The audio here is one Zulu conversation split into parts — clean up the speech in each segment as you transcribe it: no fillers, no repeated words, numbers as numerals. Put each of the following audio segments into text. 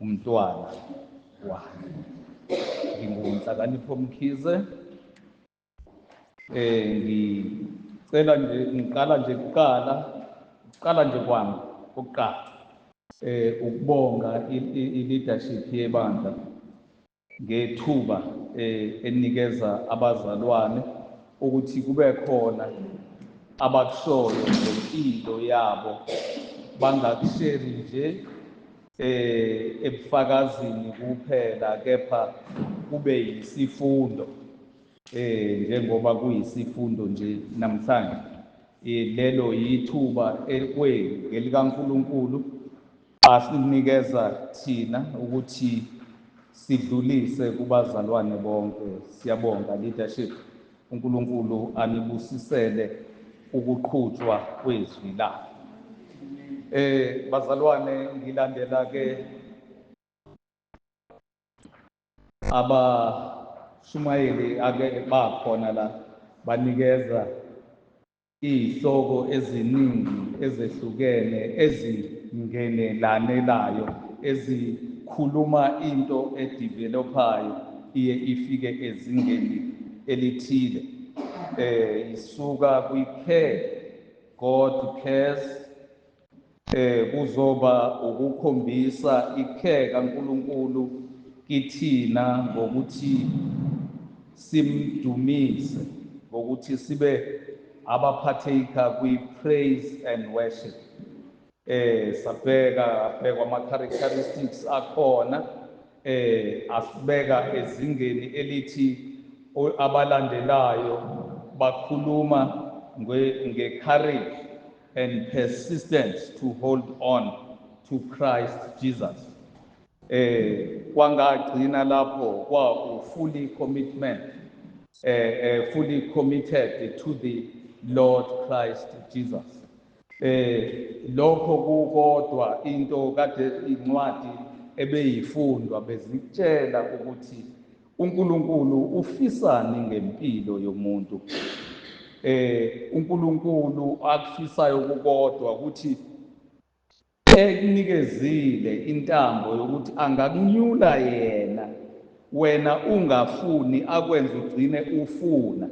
Umntwana wakhe. NginguNhlakanipho Mkhize. Ngicela nje, ngiqala nje kuqala, kuqala nje kwami okokuqala ukubonga i-leadership yebandla ngethuba enikeza abazalwane ukuthi kube khona abakushoyo ngempilo yabo, bangakusheri nje ebufakazini kuphela, kepha kube yisifundo, njengoba kuyisifundo nje namhlanje. Lelo yithuba ngelikaNkulunkulu asinikeza thina ukuthi sidlulise kubazalwane bonke. Siyabonga leadership, uNkulunkulu anibusisele ukuqhutshwa kwezwi lakhe. Bazalwane, ngilandela ke abashumayeli ake bakhona la, banikeza izihloko eziningi ezehlukene ezingenelanelayo, ezikhuluma into edevelopayo iye ifike ezingeni elithile. Isuka kwi-care, God cares, kuzoba ukukhombisa i-care kaNkulunkulu kithina ngokuthi simdumise, ngokuthi sibe abaphatheka kwi-praise and worship. Sabheka abhekwa ama-characteristics akhona, asibeka ezingeni elithi abalandelayo bakhuluma nge-courage and persistence to hold on to Christ Jesus. Kwangagcina lapho, kwa fully commitment, fully committed to the Lord Christ Jesus. Lokho kukodwa into kade incwadi ebeyifundwa bezikutshela ukuthi uNkulunkulu ufisani ngempilo yomuntu. uNkulunkulu akufisayo kukodwa ukuthi ekunikezile intambo yokuthi angakunyula yena, wena ungafuni, akwenze ugcine ufuna,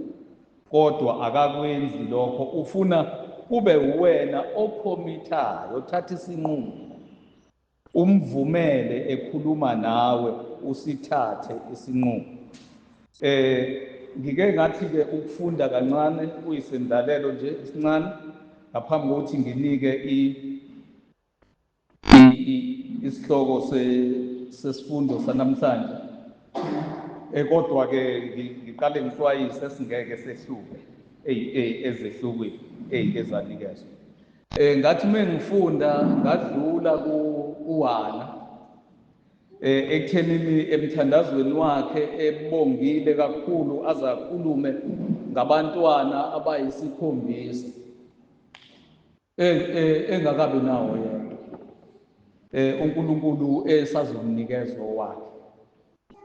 kodwa akakwenzi lokho. Ufuna kube uwena okhomithayo, othatha isinqumo, umvumele ekhuluma nawe, usithathe isinqumo. Ngike ngathi ke ukufunda kancane kuyisendlalelo nje esincane ngaphambi kokuthi nginike isihloko sesifundo sanamhlanje. Kodwa ke ngiqale ngixwayise, singeke sehluke ezehlukweni ezanikezwa. Ngathi mengifunda ngadlula kuHana, ekuthenini emthandazweni wakhe ebongile kakhulu, aze akhulume ngabantwana abayisikhombisa engakabi nawo yedwa. uNkulunkulu esazomnikeza owakhe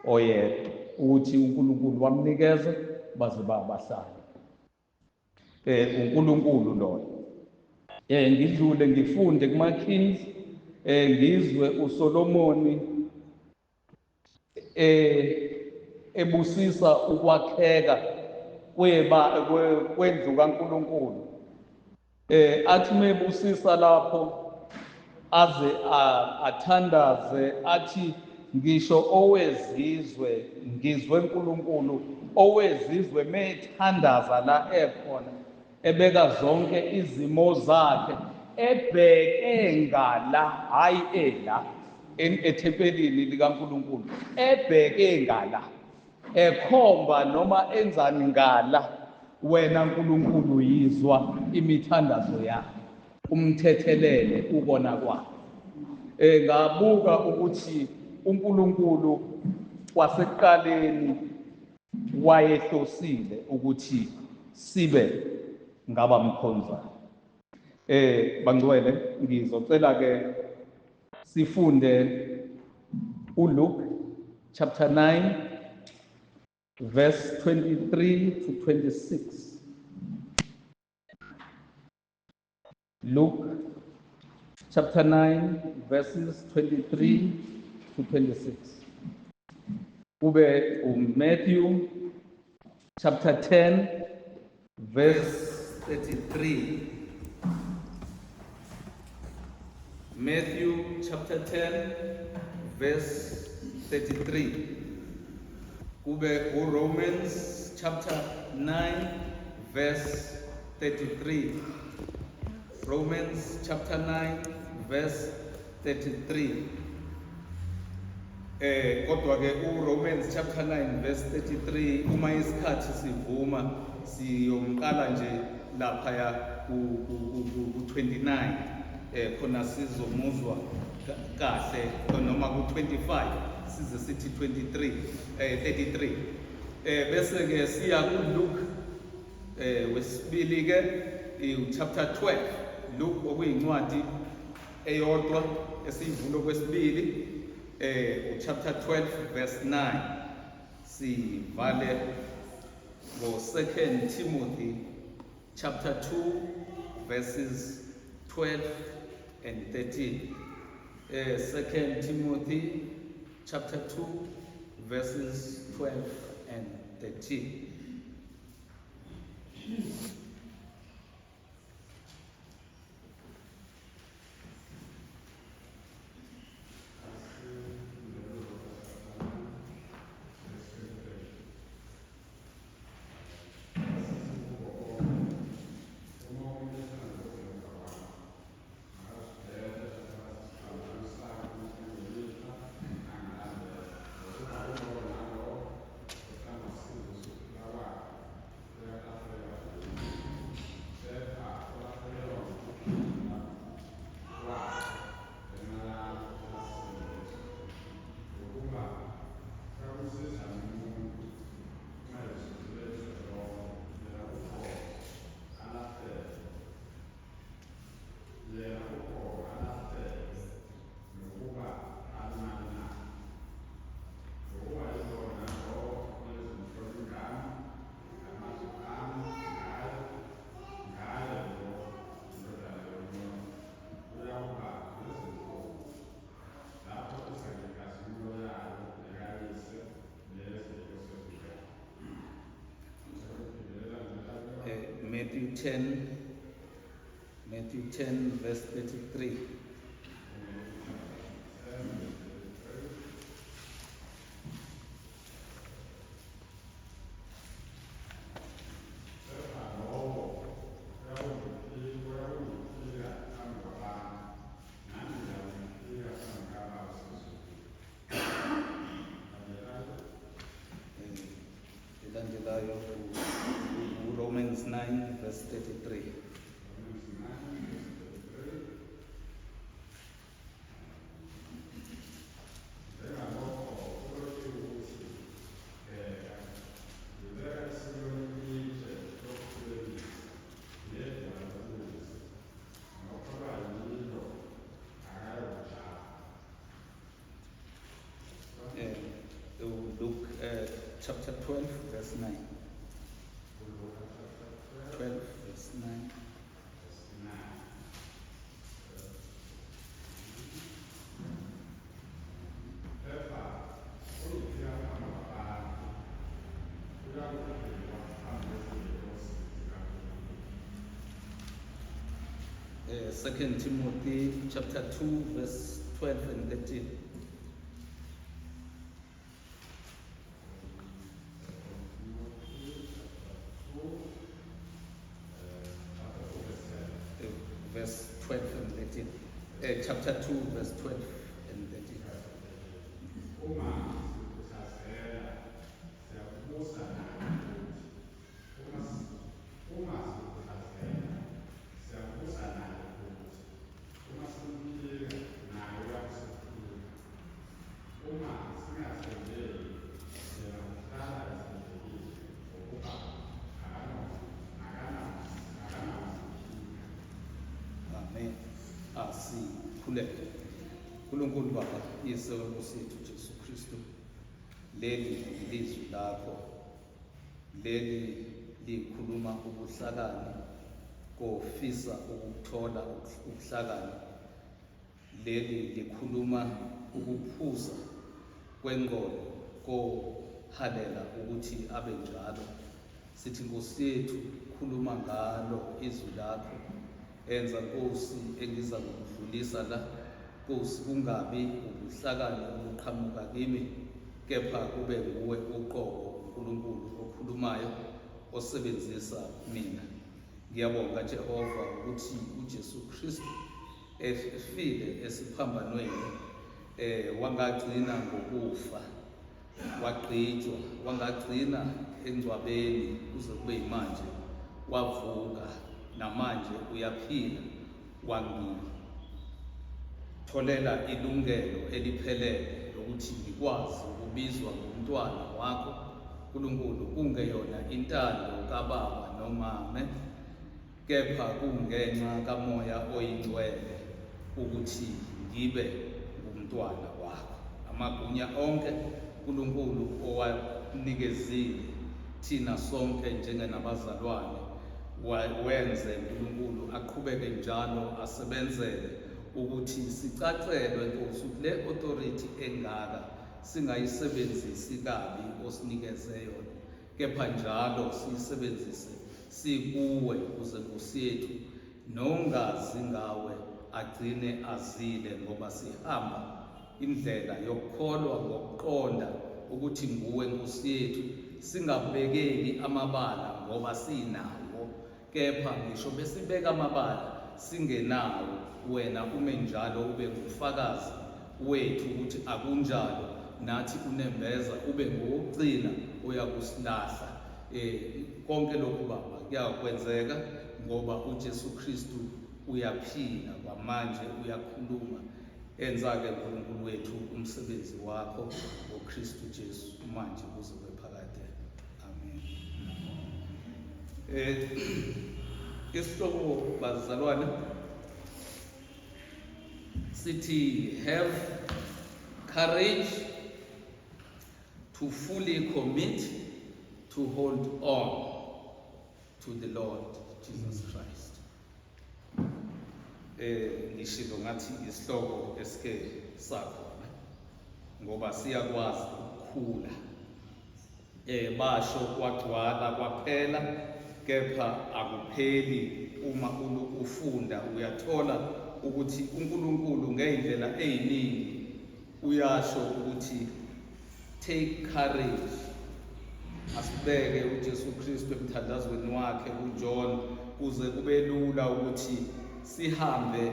oyedwa, ukuthi uNkulunkulu wamnikeza baze babahlala. uNkulunkulu loyo. Ngidlule ngifunde kuma Kings, ngizwe uSolomoni ebusisa ukwakheka kwendlu kaNkulunkulu. Athi mebusisa lapho aze athandaze athi, ngisho owezizwe, ngizwe uNkulunkulu owezizwe methandaza la ekhona, ebeka zonke izimo zakhe, ebheke ngala, hayi ela ethempelini likaNkulunkulu, ebheke ngala, ekhomba noma enzani ngala, wena Nkulunkulu yizwa imithandazo yakhe, umthethelele ukona kwakhe. Ngabuka ukuthi uNkulunkulu wasekuqaleni wayehlosile ukuthi sibe ngabamkhonzayo. Bangcwele, ngizocela ke sifunde uLuke chapter 9 verse 23 to 26. Luke chapter 9 verses 23 to 26. Kube uMatthew chapter 10 verse 33. Matthew chapter 10 verse 33. Kube uRomans chapter 9 verse 33. Romans chapter 9 verse 33. Kodwa ke uRomans chapter 9 verse 33, uma isikhathi sivuma, siyomqala nje lapha ya ku 29, khona sizomuzwa kahle, noma ku 25 size sithi 23, 33. Bese ke siya ku Luke wesibili ke, chapter 12, Luke, okuyincwadi eyodwa esiyivula kwesibili, chapter 12 verse 9. Sivale ngo 2 Timothy chapter 2 verses 12 and 13. 2 Timothy chapter 2 verses 12 and 13. Matthew 10, Matthew 10 verse 33. Elandelayo uRomans 9 verse 33. Luke chapter 12 verse 9. 12 verse 9. 2 Timothy chapter 2 verse 12 and 13. Verse 12 and 13. Chapter 2 verse 12 and 13. Uma sikhuthazela, siyakubusa naye futhi. Uma sikhuthazela, siyakubusa naye futhi. Uma simphika, naye uyakusiphika. Uma singathembeki, yena uhlala ethembekile, ngokuba akanawuziphika. Amen. Asikhuleke. uNkulunkulu Baba, Yise wenkosi yethu Jesu Kristu, leli ilizwi lakho, leli likhuluma ubuhlakani kofisa ukuthola ubuhlakani, leli likhuluma ukuphuza kwengqondo kohalela ukuthi abe njalo. Sithi Nkosi yethu khuluma ngalo izwi lakho, enza Nkosi engiza kukudlulisa la Nkosi, kungabi ubuhlakani obuqhamuka kimi, kepha kube nguwe uqobo uNkulunkulu okhulumayo osebenzisa mina. Ngiyabonga Jehova ukuthi uJesu Kristu efile esiphambanweni wangagcina ngokufa, wagqitshwa, wangagcina engcwabeni kuze kube yimanje, wavuka namanje uyaphila, wangitholela ilungelo eliphelele lokuthi ngikwazi ukubizwa ngomntwana wakho Nkulunkulu, kungeyona intando kababa nomame, kepha kungenxa kaMoya oyiNgcwele ukuthi ngibe ngumntwana wakho. Amagunya onke uNkulunkulu owanikezile thina sonke njengenabazalwane, wenze uNkulunkulu aqhubeke njalo asebenzele ukuthi sicacelwe Nkosi ukuthi le authority engaka singayisebenzisi kabi osinikeze yona, kepha njalo siyisebenzise sikuwe ukuze Nkosi yethu nongazi ngawe agcine azile, ngoba sihamba indlela yokukholwa ngokuqonda ukuthi nguwe Nkosi yethu, singabekeli amabala ngoba sinawo, kepha ngisho besibeka amabala singenawo, wena ume njalo ube ngufakazi wethu ukuthi akunjalo, nathi unembeza ube ngowokugcina oyakusilahla. Konke lokhu Baba kuyakwenzeka ngoba uJesu Kristu uyaphila kwamanje, uyakhuluma. Enza-ke Nkulunkulu wethu umsebenzi wakho ngoKristu Jesu manje kuze kube phakade. Amen. Isihloko bazalwane sithi have courage to fully commit to hold on to the Lord Jesus Christ. Ngishilo ngathi isihloko esike sakhona ngoba siyakwazi ukukhula. Basho kwagcwala kwaphela, kepha akupheli. Uma ufunda uyathola ukuthi uNkulunkulu ngey'ndlela ey'ningi uyasho ukuthi take courage. Asibeke uJesu Kristu emthandazweni wakhe kuJohn kuze kube lula ukuthi sihambe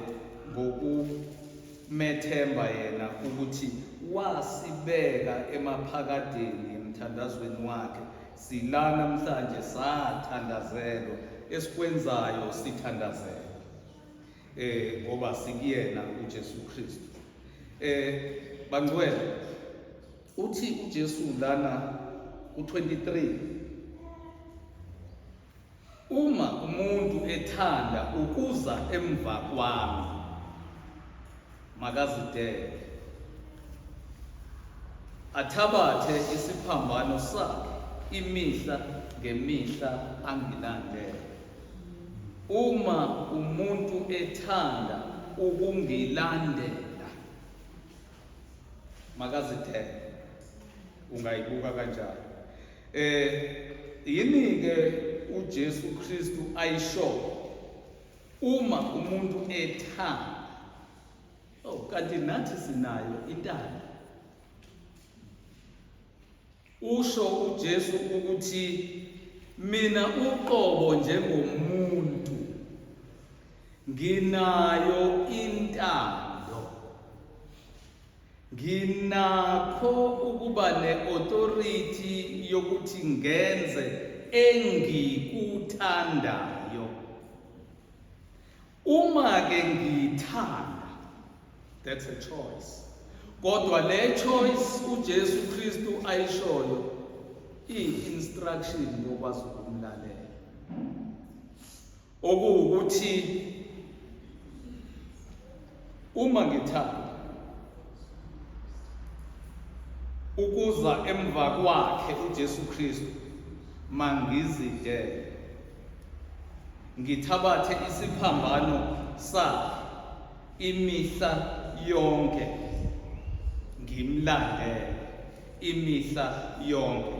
ngokumethemba yena ukuthi wasibeka emaphakadeni emthandazweni wakhe. Sila namhlanje sathandazelwa, esikwenzayo sithandazelwa ngoba sikuyena uJesu Kristu. Bangcwele, uthi uJesu lana ku-23, uma umuntu ethanda ukuza emva kwami makazidele, athabathe isiphambano sakhe imihla ngemihla angilandele. Uma umuntu ethanda ukungilandela makazidele. Ungayibuka kanjalo. Yini ke uJesu Kristu ayisho uma umuntu ethanda? Oh, kanti nathi sinayo intando. Usho uJesu ukuthi mina uqobo njengomuntu nginayo intando, nginakho ukuba ne-authority yokuthi ngenze engikuthandayo. Uma ke ngithanda, that's a choice. Kodwa le choice uJesu Kristu ayishoyo iyi-instruction ngokwazi ukumlalela, okuwukuthi uma ngithanda ukuza emva kwakhe uJesu Kristu, mangizidele, ngithabathe isiphambano sakhe imihla yonke. Ngimlandele imihla yonke.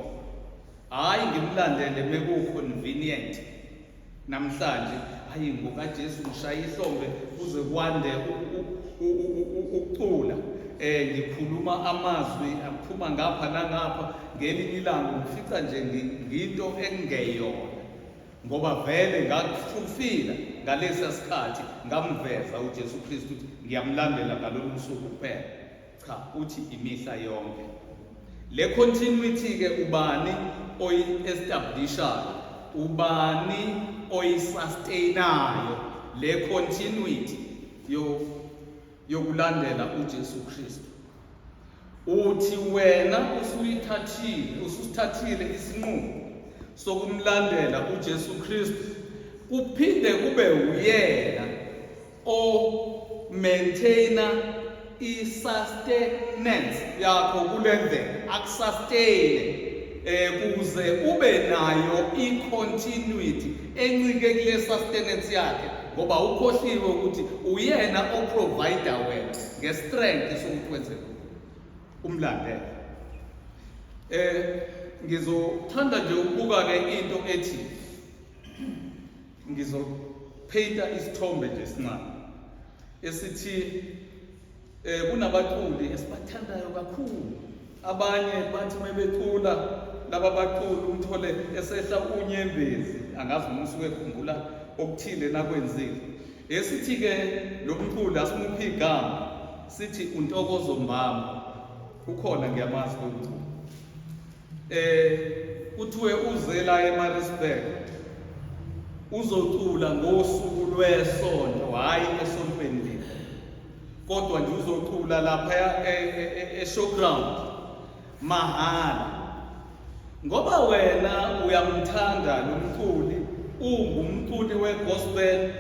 Hayi ngimlandele meku convenient. Namhlanje hayi ngokaJesu ngishaya ihlombe kuze kwande ukucula. Ngikhuluma amazwi aphuma ngapha nangapha, ngelinye ilanga ngifica nje nginto engeyona. Ngoba vele ngakufila ngalesa sikhathi ngamveza uJesu Kristu ukuthi ngiyamlandela ngalolu suku kuphela. Cha, uthi imihla yonke. Le continuity ke ubani oyi-establishayo, ubani oyisustainayo le continuity yokulandela uJesu Kristu. Uthi wena usuyithathile, ususithathile isinqumo sokumlandela uJesu Kristu, kuphinde kube uyena o maintainer i-sustenance yakho kule ndlela akusustain kuze ube nayo i-continuity encike kule sustenance yakhe, ngoba ukhohliwe ukuthi uyena oprovider wena nge-strength sokuthi wenze lokhu, umlandele. Ngizothanda nje ukubuka ke into ethi ngizopainta isithombe nje esincane esithi kunabaculi esibathandayo kakhulu. Abanye bathi mebecula laba baculi umthole esehla unyembezi, angazi noma usuke ekhumbula okuthile nakwenzile. Esithi ke lo mculi asimuphi igama, sithi uNtokozo Mbamba, ukhona ngiyamazi lo mculi. Kuthiwe uze la eMaritzburg uzocula ngosuku lwesonto, hhayi esontweni lethu, kodwa nje uzocula lapha e-showground mahhala. Ngoba wena uyamthanda lo mculi, ungumculi we-gospel,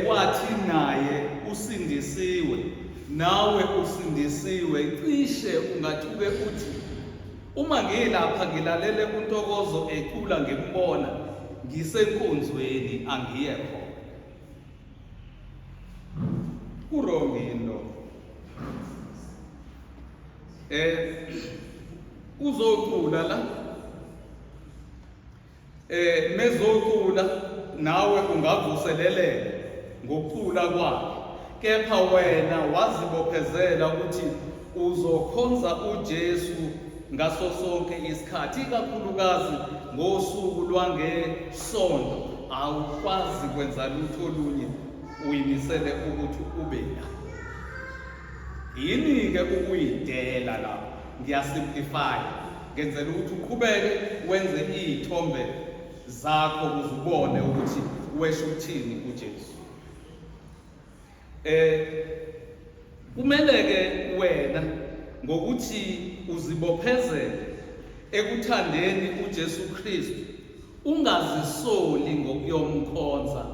wathi naye usindisiwe, nawe usindisiwe, cishe ungathuke uthi uma ngilapha ngilalele uNtokozo ecula ngimbona ngisenkonzweni angiye khona. Kuwrong yini lokho? Uzocula la, mezocula nawe ungavuseleleka ngokucula kwakhe, kepha wena wazibophezela ukuthi uzokhonza uJesu ngaso sonke isikhathi, ikakhulukazi ngosuku lwangesonto. Awukwazi kwenza lutho olunye, uyimisele ukuthi ube la. Yini-ke ukuyidela lapho? Ngiyasimplify, ngenzela ukuthi uqhubeke wenze iy'thombe zakho ukuze ubone ukuthi wesho ukuthini uJesu. Kumele-ke wena ngokuthi uzibophezele ekuthandeni uJesu Kristu, ungazisoli ngokuyomkhonza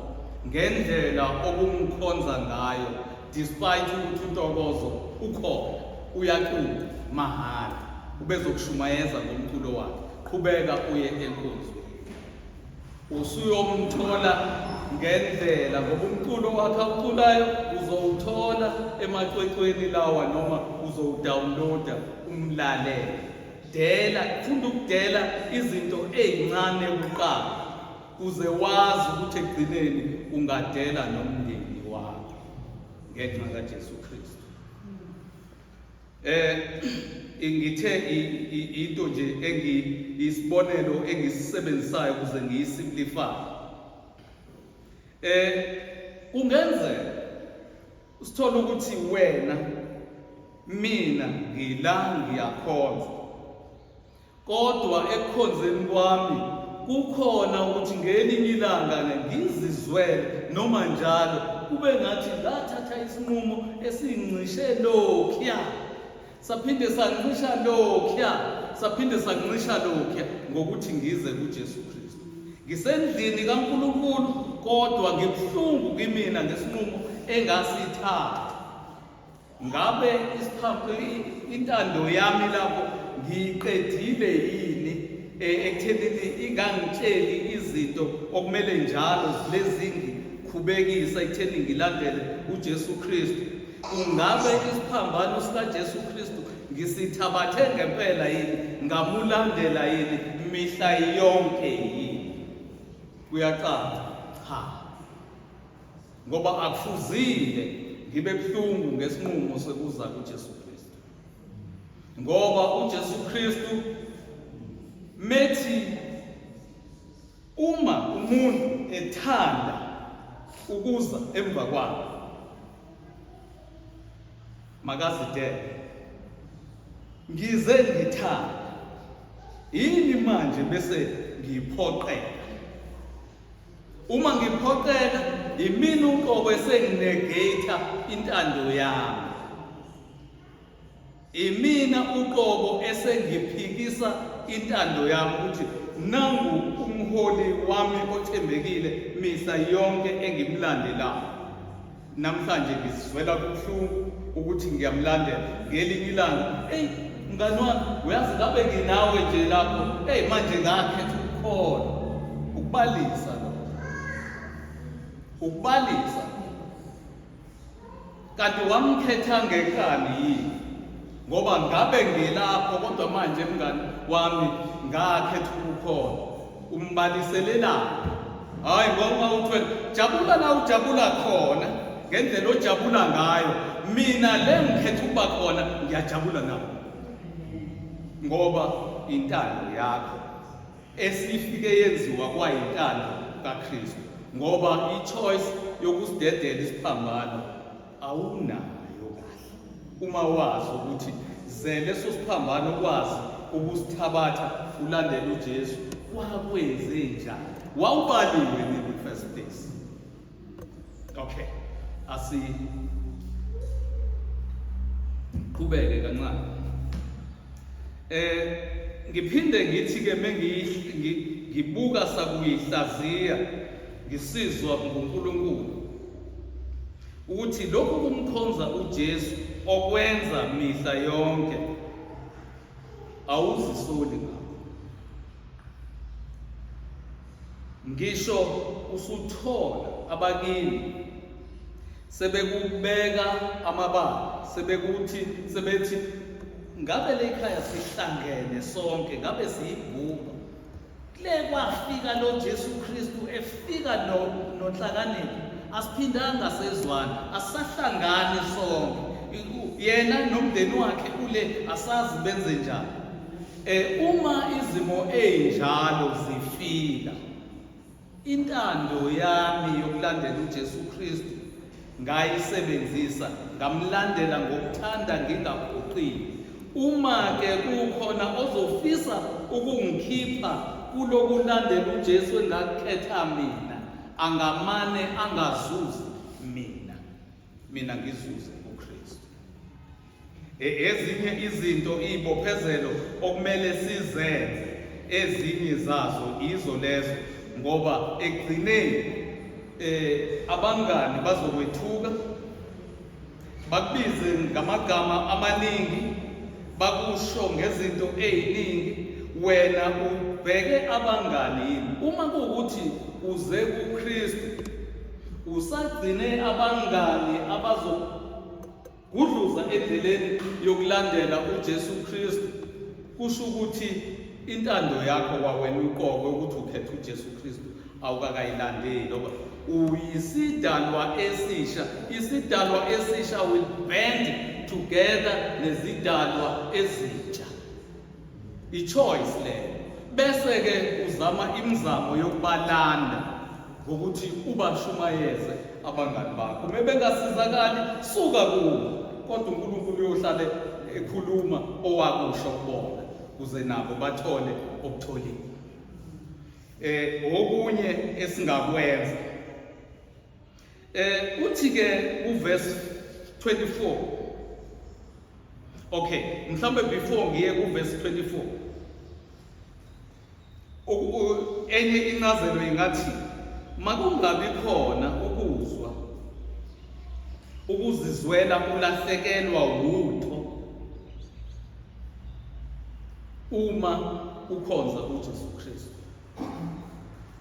ngendlela obumkhonza ngayo, despite ukuthi uNtokozo ukhona uyacula mahhala, ubezokushumayeza ngomculo wakhe. Qhubeka uye enkonzweni, usuyomthola ngendlela, ngoba umculo wakhe awuculayo uzowuthola emacwecweni lawa, noma uzowudownloada umlalele. Dela, funda ukudela izinto ey'ncane kuqala, kuze wazi ukuthi ekugcineni ungadela nomndeni wakho ngenxa kaJesu Kristu. Ngithe into nje isibonelo engisisebenzisayo ukuze ngiyisimplify. Kungenzeka usithola ukuthi wena mina ngila ngiyakhonza, kodwa ekukhonzeni kwami kukhona ukuthi ngelinye ilanga ngizizwele noma njalo kube ngathi ngathatha isinqumo esincishe lokhuya, saphinde sancisha lokhuya, saphinde sancisha lokhuya ngokuthi ngize kuJesu Kristu. Ngisendlini kaNkulunkulu, kodwa ngibuhlungu kimina ngesinqumo engasithatha. Ngabe intando yami lapho ngiyiqedile yini ekuthenini ingangitsheli izinto okumele njalo zilezingikhubekisa ekutheni ngilandele uJesu Kristu? Kungabe isiphambano sikaJesu Kristu Ngisithabathe ngempela yini, ngamulandela yini mihla yonke yini? Kuyacaca, cha. Ngoba akufuzile ngibe buhlungu ngesinqumo sekuza kuJesu Kristu. Ngoba uJesu Kristu methi uma umuntu ethanda ukuza emva kwakhe makazidele. Ngize ngithanda yini manje bese ngiphoqeka? Uma ngiphoqeka yimina uqobo esenginegate intando yami. Imina uqobo esengiphikisa intando yami ukuthi nangu umholi wami othembekile mihla yonke engimlandelayo. Namhlanje ngizizwela kubuhlungu ukuthi ngiyamlandela. Ngelinye ilanga, eyi mngani wami, uyazi ngabe nginawe nje lapho, eyi manje ngakhetha ukukholwa. Ukubalisa lokho. Ukubalisa. Kanti wamkhetha ngenkani yini? Ngoba ngabe ngilapho kodwa manje mngani wami ngakhetha ukukhona. Umbaliselelani? Hayi ngoba uthwele jabula la ujabula khona ngendlela ojabula ngayo. Mina le ngikhetha ukuba khona ngiyajabula nawe. Ngoba intando yakho esifike yenziwa kwayintando kaKristu ngoba i-choice yokusidedela isiphambano awunayo kahle uma wazi ukuthi ze leso siphambano ukwazi ukusithabatha ulandele uJesu wakwenze njani wawubaliwe nini first place. Okay, asi qhubeke kancane. Ngiphinde ngithi ke mengibuka sakuyihlaziya ngisizwa nguNkulunkulu ukuthi lokhu kumkhonza uJesu okwenza mihla yonke awuzisoli ngakho. Ngisho usuthola abakini sebekubeka amabala, sebekuthi sebethi ngabe lekhaya sihlangene sonke, ngabe siyibhunga. Kule kwafika lo Jesu Kristu efika no nonhlakanipho, asiphindanga sezwana, asahlangani sonke. Yena nomndeni wakhe ule asazi benze njani. Eh uma izimo ezinjalo zifika, intando yami yokulandela uJesu Kristu ngayisebenzisa, ngamlandela ngokuthanda ngingaphoqile. Uma ke kukhona ozofisa ukungikhipha kulokulandela uJesu engakukhetha mina, angamane angazuzi mina, mina ngizuze uKristu. Ezinye izinto izibophezelo okumele sizenze ezinye zazo izo lezo ngoba ekugcineni abangani bazokwethuka bakubize ngamagama amaningi bakusho ngezinto eziningi wena ubheke abangani yini uma kuwukuthi uze kuKristu usagcine abangani abazo Gudluza endleleni yokulandela uJesu Kristu kusho ukuthi intando yakho kwawena uqobo ukuthi ukhetha uJesu Kristu awukakayilandeli ngoba uyisidalwa esisha. Isidalwa esisha will band together nezidalwa ezintsha. I-choice leyo. Bese-ke uzama imizamo yokubalanda ngokuthi ubashumayeze abangani bakho. Uma bengasizakali, suka kubo. Kodwa uNkulunkulu uyohlale ekhuluma owakusho kubona kuze nabo bathole okutholile. Okunye esingakwenza uthi ke uverse 24. Okay, mhlawumbe before ngiye kuverse 24. Enye incazelo ingathi makungabi khona ukuzwa ukuzizwela ulahlekelwa wutho uma ukhonza uJesu Kristu.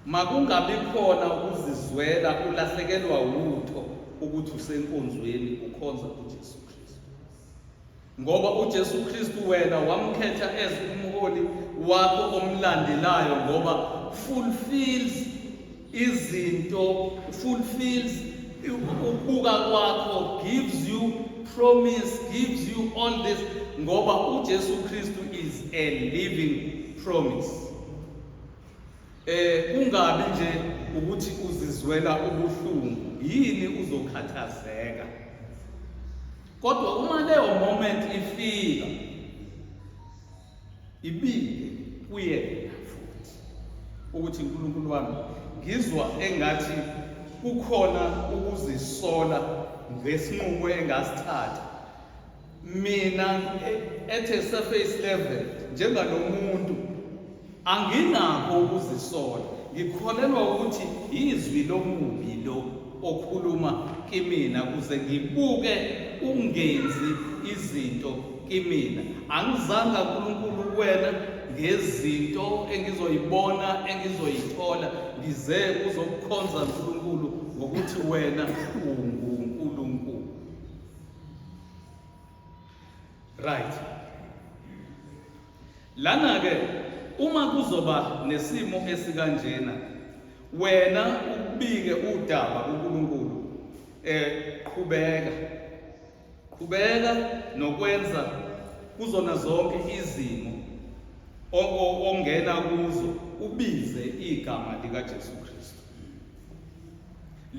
Makungabi khona ukuzizwela ulahlekelwa wutho ukuthi usenkonzweni ukhonza uJesu Kristu. Ngoba uJesu Kristu wena wamkhetha as umholi wakho omlandelayo ngoba fulfills izinto, fulfills ukubuka kwakho, gives you promise, gives you all this, ngoba uJesu Kristu is a living promise. Kungabi nje ukuthi uzizwela ubuhlungu, yini uzokhathazeka. Kodwa uma leyo moment ifika, ibike kuyena futhi ukuthi uNkulunkulu wami, ngizwa engathi kukhona ukuzisola ngesinqumo engasithatha mina at a surface level. Njengalomuntu anginakho ukuzisola, ngikholelwa ukuthi izwi lomubi lo okhuluma kimina kuze ngibuke ungenzi izinto kimina. Angizanga uNkulunkulu kuwena ngezinto engizoyibona, engizoyithola. Ngize kuzokukhonza uNkulunkulu ngokuthi wena unguNkulunkulu. Right, lana ke uma kuzoba nesimo esikanjena, wena ukubike udaba kuNkulunkulu, qhubeka, qhubeka nokwenza kuzona zonke izimo ongena kuzo, ubize igama lika Jesu Kristu.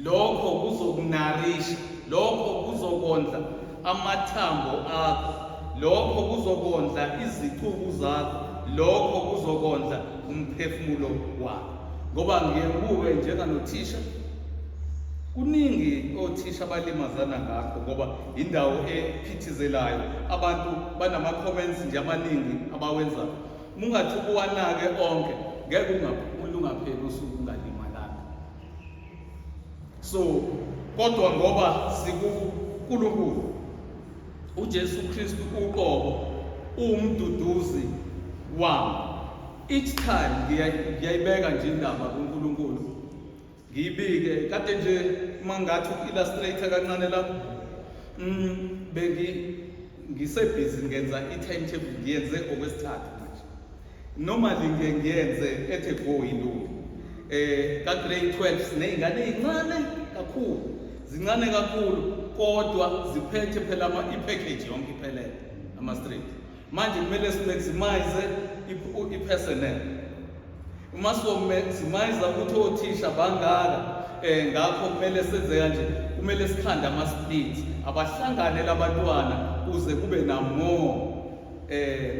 Lokho kuzokunarisha, lokho kuzokondla amathambo akho, lokho kuzokondla izicubu zakho, lokho kuzokondla umphefumulo wakho. Ngoba ngiye ngibuke njenganothisha, kuningi othisha abalimazana ngakho ngoba indawo ephithizelayo, abantu banama-comments nje amaningi abawenzayo. Mungathi uwanake onke, ngeke ungaphumuli, ungapheli usuku ungalimalanga. So kodwa ngoba sikuNkulunkulu, uJesu Kristu uqobo uwumduduzi wami. Each time ngiyayibeka nje indaba kuNkulunkulu, ngiyibike. Kade nje uma ngathi uku-illustrate kancane lapho, bengi ngisebhizi ngenza i-timetable, ngiyenze okwesithathu manje. Normally ngiye ngiyenze at a go ilungu ka grade 12. Siney'ngane ey'ncane kakhulu, zincane kakhulu, kodwa ziphethe phela ama i-package yonke iphelele, ama-street. Manje kumele si-maximize i-personnel. Uma sizo-maximize ukuthi othisha bangaka, ngakho kumele senze kanje, kumele sikhande ama-split, abahlangane labantwana kuze kube na more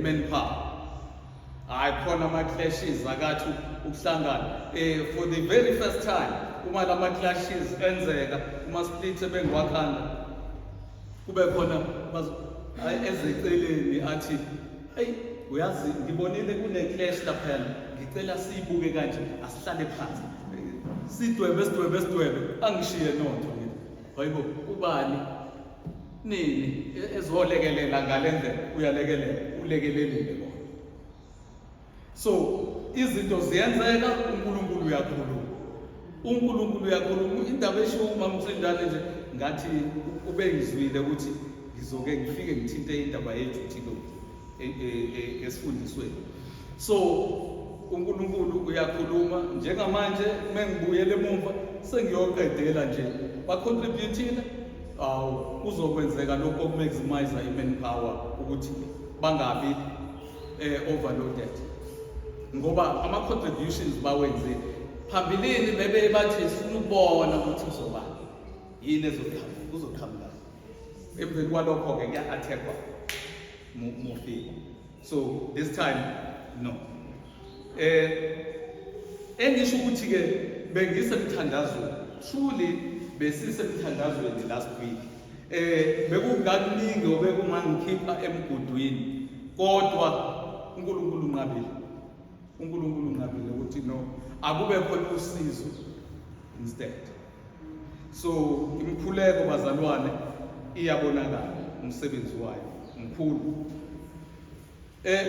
manpower. Hayi, khona ama-clashes akathi ukuhlangana. For the very first time uma lama clashes enzeka uma split ebengiwakhanda, kube khona ezeceleni athi, "Hey, uyazi ngibonile kune clash laphayana, ngicela siyibuke kanje, asihlale phansi sidwebe, sidwebe, sidwebe." Angishiye notho, ngithi, "Hayibo, ubani nini ezolekelela ngale ndlela?" Uyalekelela, ulekelelile kona. So izinto ziyenzeka, uNkulunkulu uyakhuluma, uNkulunkulu uyakhuluma. Indaba eshiwo umama uSindane nje, ngathi ube ngizwile ukuthi ngizoke ngifike ngithinte indaba ye-duty load esifundisweni. So uNkulunkulu uyakhuluma. Njengamanje mengibuyele emumva, sengiyoqedela nje, ba-contribute-ile. Awu, kuzokwenzeka lokho oku-maximize i-manpower ukuthi bangabi overloaded, ngoba ama-contributions bawenzile phambilini. Bebe bathi sifuna ukubona ukuthi kuzoba yini ezoqhamuka, kuzoqhamuka. Emveni kwalokho-ke kuya-attackwa mufika. So this time no, engisho ukuthi ke bengisemthandazweni, truly besisemthandazweni last week. Bekukaningi obekungangikhipha emgudwini, kodwa uNkulunkulu unqabile, uNkulunkulu unqabile ukuthi no, akube khona usizo instead. So imikhuleko bazalwane iyabonakala, umsebenzi wayo mkhulu.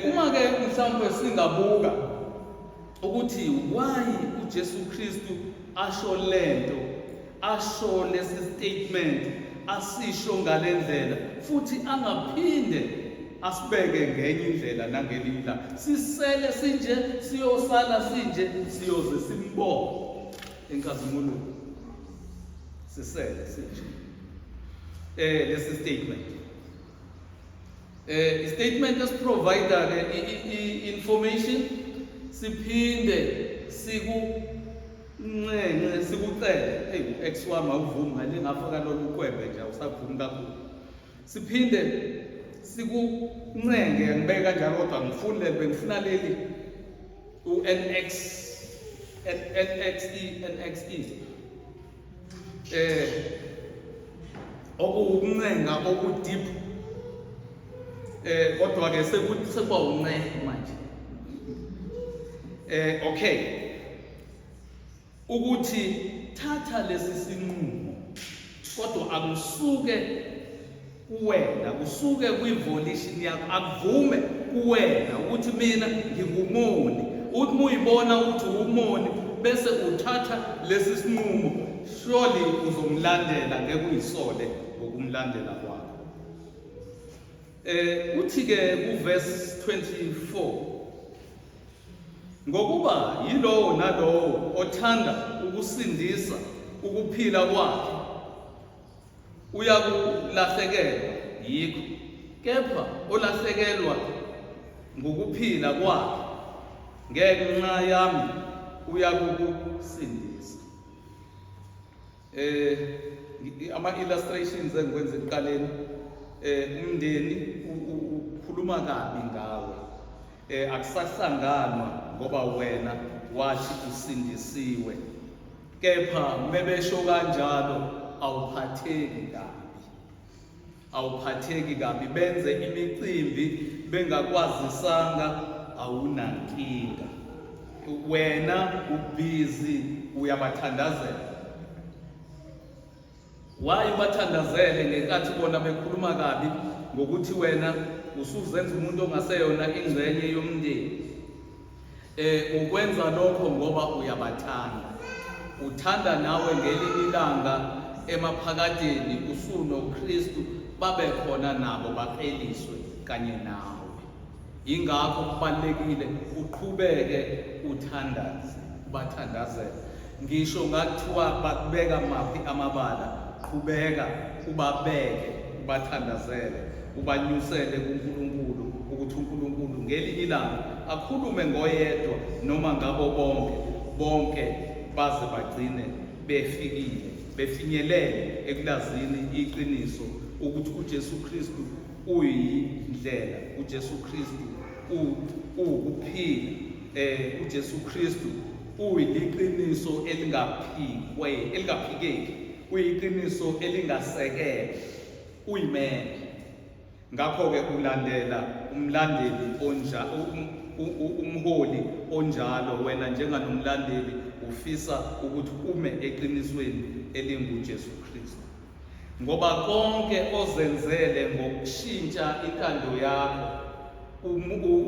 Uma ke mhlawumbe singabuka ukuthi why uJesu Kristu asho lento, asho lesi statement. asisho ngalendlela futhi angaphinde asibeke ngenye indlela nangelinye ilanga. Sisele sinje, siyosala sinje, siyoze simbone enkazimulweni. Sisele sinje. Lesi statement. I-statement esiprovide ke i-information siphinde sikunxenxe sikucele. Hey, u-ex wami awuvumi ngale ngafaka lolu qwebe nje awusavumi kakhulu. Siphinde sikuncenge ngibeke kanjalo kodwa ngifuni leli bengifuna leli u-NX NXE NXE okuwukuncenga oku-deep kodwa ke sekuba uncenga manje okay ukuthi thatha lesi sinqumo kodwa akusuke kuwena kusuke kwi-volition yakho akuvume kuwena ukuthi mina ngingumoni uthi muyibona ukuthi umoni bese uthatha lesi sinqumo surely uzomlandela ngeke uyisole ngokumlandela kwakho. Uthi ke kuverse 24 ngokuba yilowo nalowo othanda ukusindisa ukuphila kwakhe uyakulahlekelwa yikho, kepha olahlekelwa ngukuphila kwakhe ngenxa yami uyakukusindisa. Ama-illustrations engikwenza ekuqaleni, umndeni ukhuluma kabi ngawe, akusahlanganwa ngoba wena wathi usindisiwe, kepha mebesho kanjalo awuphatheki kabi, awuphatheki kabi, benze imicimbi bengakwazisanga, awunankinga, wena ubhizi uyabathandazela. Why ubathandazele ngenkathi bona bekhuluma kabi ngokuthi wena usuzenza umuntu ongaseyona ingxenye yomndeni? Ukwenza lokho ngoba uyabathanda. Uthanda nawe ngelinye ilanga emaphakadeni usunoKristu babe khona nabo bakleliswe kanye nawe. Yingakho kubalulekile uqhubeke uthandaze, ubathandazele. Ngisho ngathiwa bakubeka maphi amabala, qhubeka ubabeke, ubathandazele, ubanyusele kuNkulunkulu ukuthi uNkulunkulu ngelinye ilanga akhulume ngoyedwa noma ngabo bonke, bonke baze bagcine befikile, befinyelele ekulazini iqiniso ukuthi uJesu Kristu uyindlela, uJesu Kristu uwukuphila, uJesu Kristu uyiqiniso elingaphikwe, elingaphikeki, uyiqiniso elingasekelwe, uyimele. Ngakho-ke ulandela umlandeli onja, umholi onjalo, wena njenganomlandeli ufisa ukuthi ume eqinisweni elinguJesu Kristu. Ngoba konke ozenzele ngokushintsha intando yakho,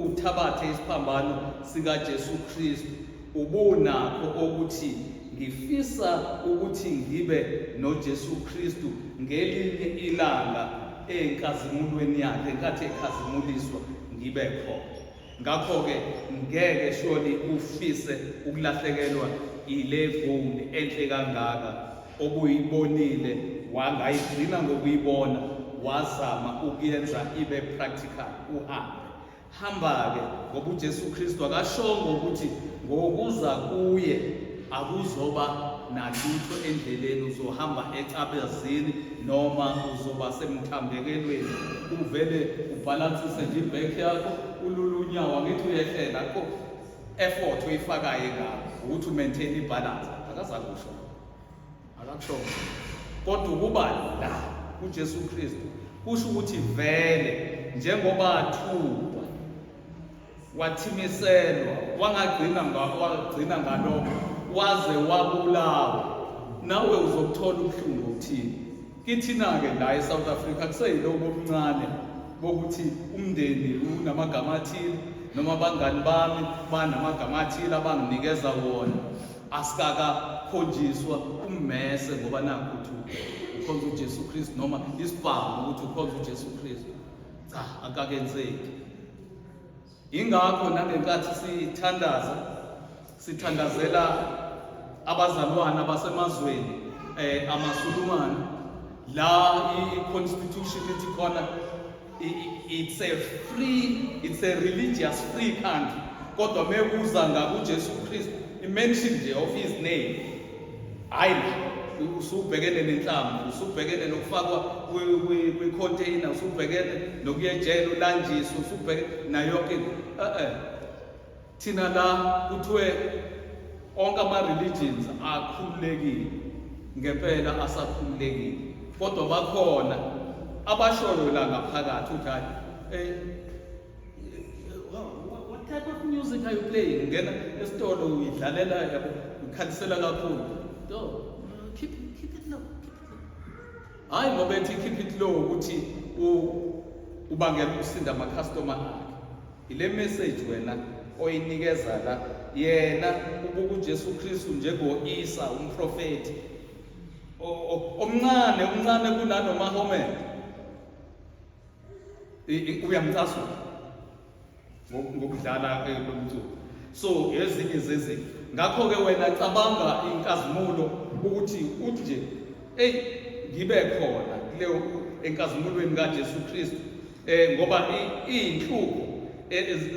uthabathe isiphambano sikaJesu Kristu, ubunakho ukuthi ngifisa ukuthi ngibe noJesu Kristu ngelinye ilanga enkazimulweni yakhe, ngenkathi ekhazimuliswa ngibe khona. Ngakho-ke ngeke surely ufise ukulahlekelwa ile goal enhle kangaka obuyibonile wangayigcina ngokuyibona wazama ukuyenza ibe practical uhambe. Hamba-ke ngoba uJesu Kristu akashongo ukuthi ngokuza kuye akuzoba nalutho endleleni, uzohamba ecabazini noma uzoba semthambekelweni, uvele ubhalansise nje ibhekhi yakho ulule unyawo, angithi uyehlela ko effort oyifakayo engako ukuthi umaintain ibalance. Akazakusho, akakushongo, kodwa ukuba la kuJesu Kristu kusho ukuthi vele njengoba athukwa wathimiselwa wangagcina wagcina ngalokho waze wabulawa, nawe uzokuthola ubuhlungu obuthile. Kithina-ke la eSouth Africa kuseyilobo obuncane bokuthi umndeni unamagama athile noma abangani bami banamagama athile abanginikeza wona, asikakakhonjiswa ummese ngoba nakhu uthi Ukhonza uJesu Kristu noma isibhamu ukuthi ukhonza uJesu Kristu. Cha, akakenzeki. Ingakho nangenkathi sithandaza sithandazela abazalwane abasemazweni amaSulumane la i-constitution ithi khona it's a free it's a religious free country kodwa mekuza ngakuJesu Kristu i-mention nje of his name hayi usubhekene nenhlamvu usubhekene nokufakwa kwi-container usubhekene nokuya ejele ulanjiswe usubhekene nayo yonke into eh thina la kuthiwe onke ama-religions akhululekile ngempela asakhululekile kodwa bakhona abashoyo la ngaphakathi uthi hayi what type of music are you playing ungena esitolo uyidlalela yabo ukhalisela kakhulu no keep keep it low keep it low hayi ngoba ethi keep it low ukuthi ubangela ukusinda ama customer akhe ile message wena oyinikeza la yena ubuka uJesu Kristu njengoIsa umprofeti omncane omncane kunanoMahomet uyamcasula ngokudlala lo mculo so ezinye zezinto ngakho-ke wena cabanga inkazimulo ukuthi uthi nje eyi ngibe khona kuleyo enkazimulweni kaJesu Kristu ngoba iy'nhlupho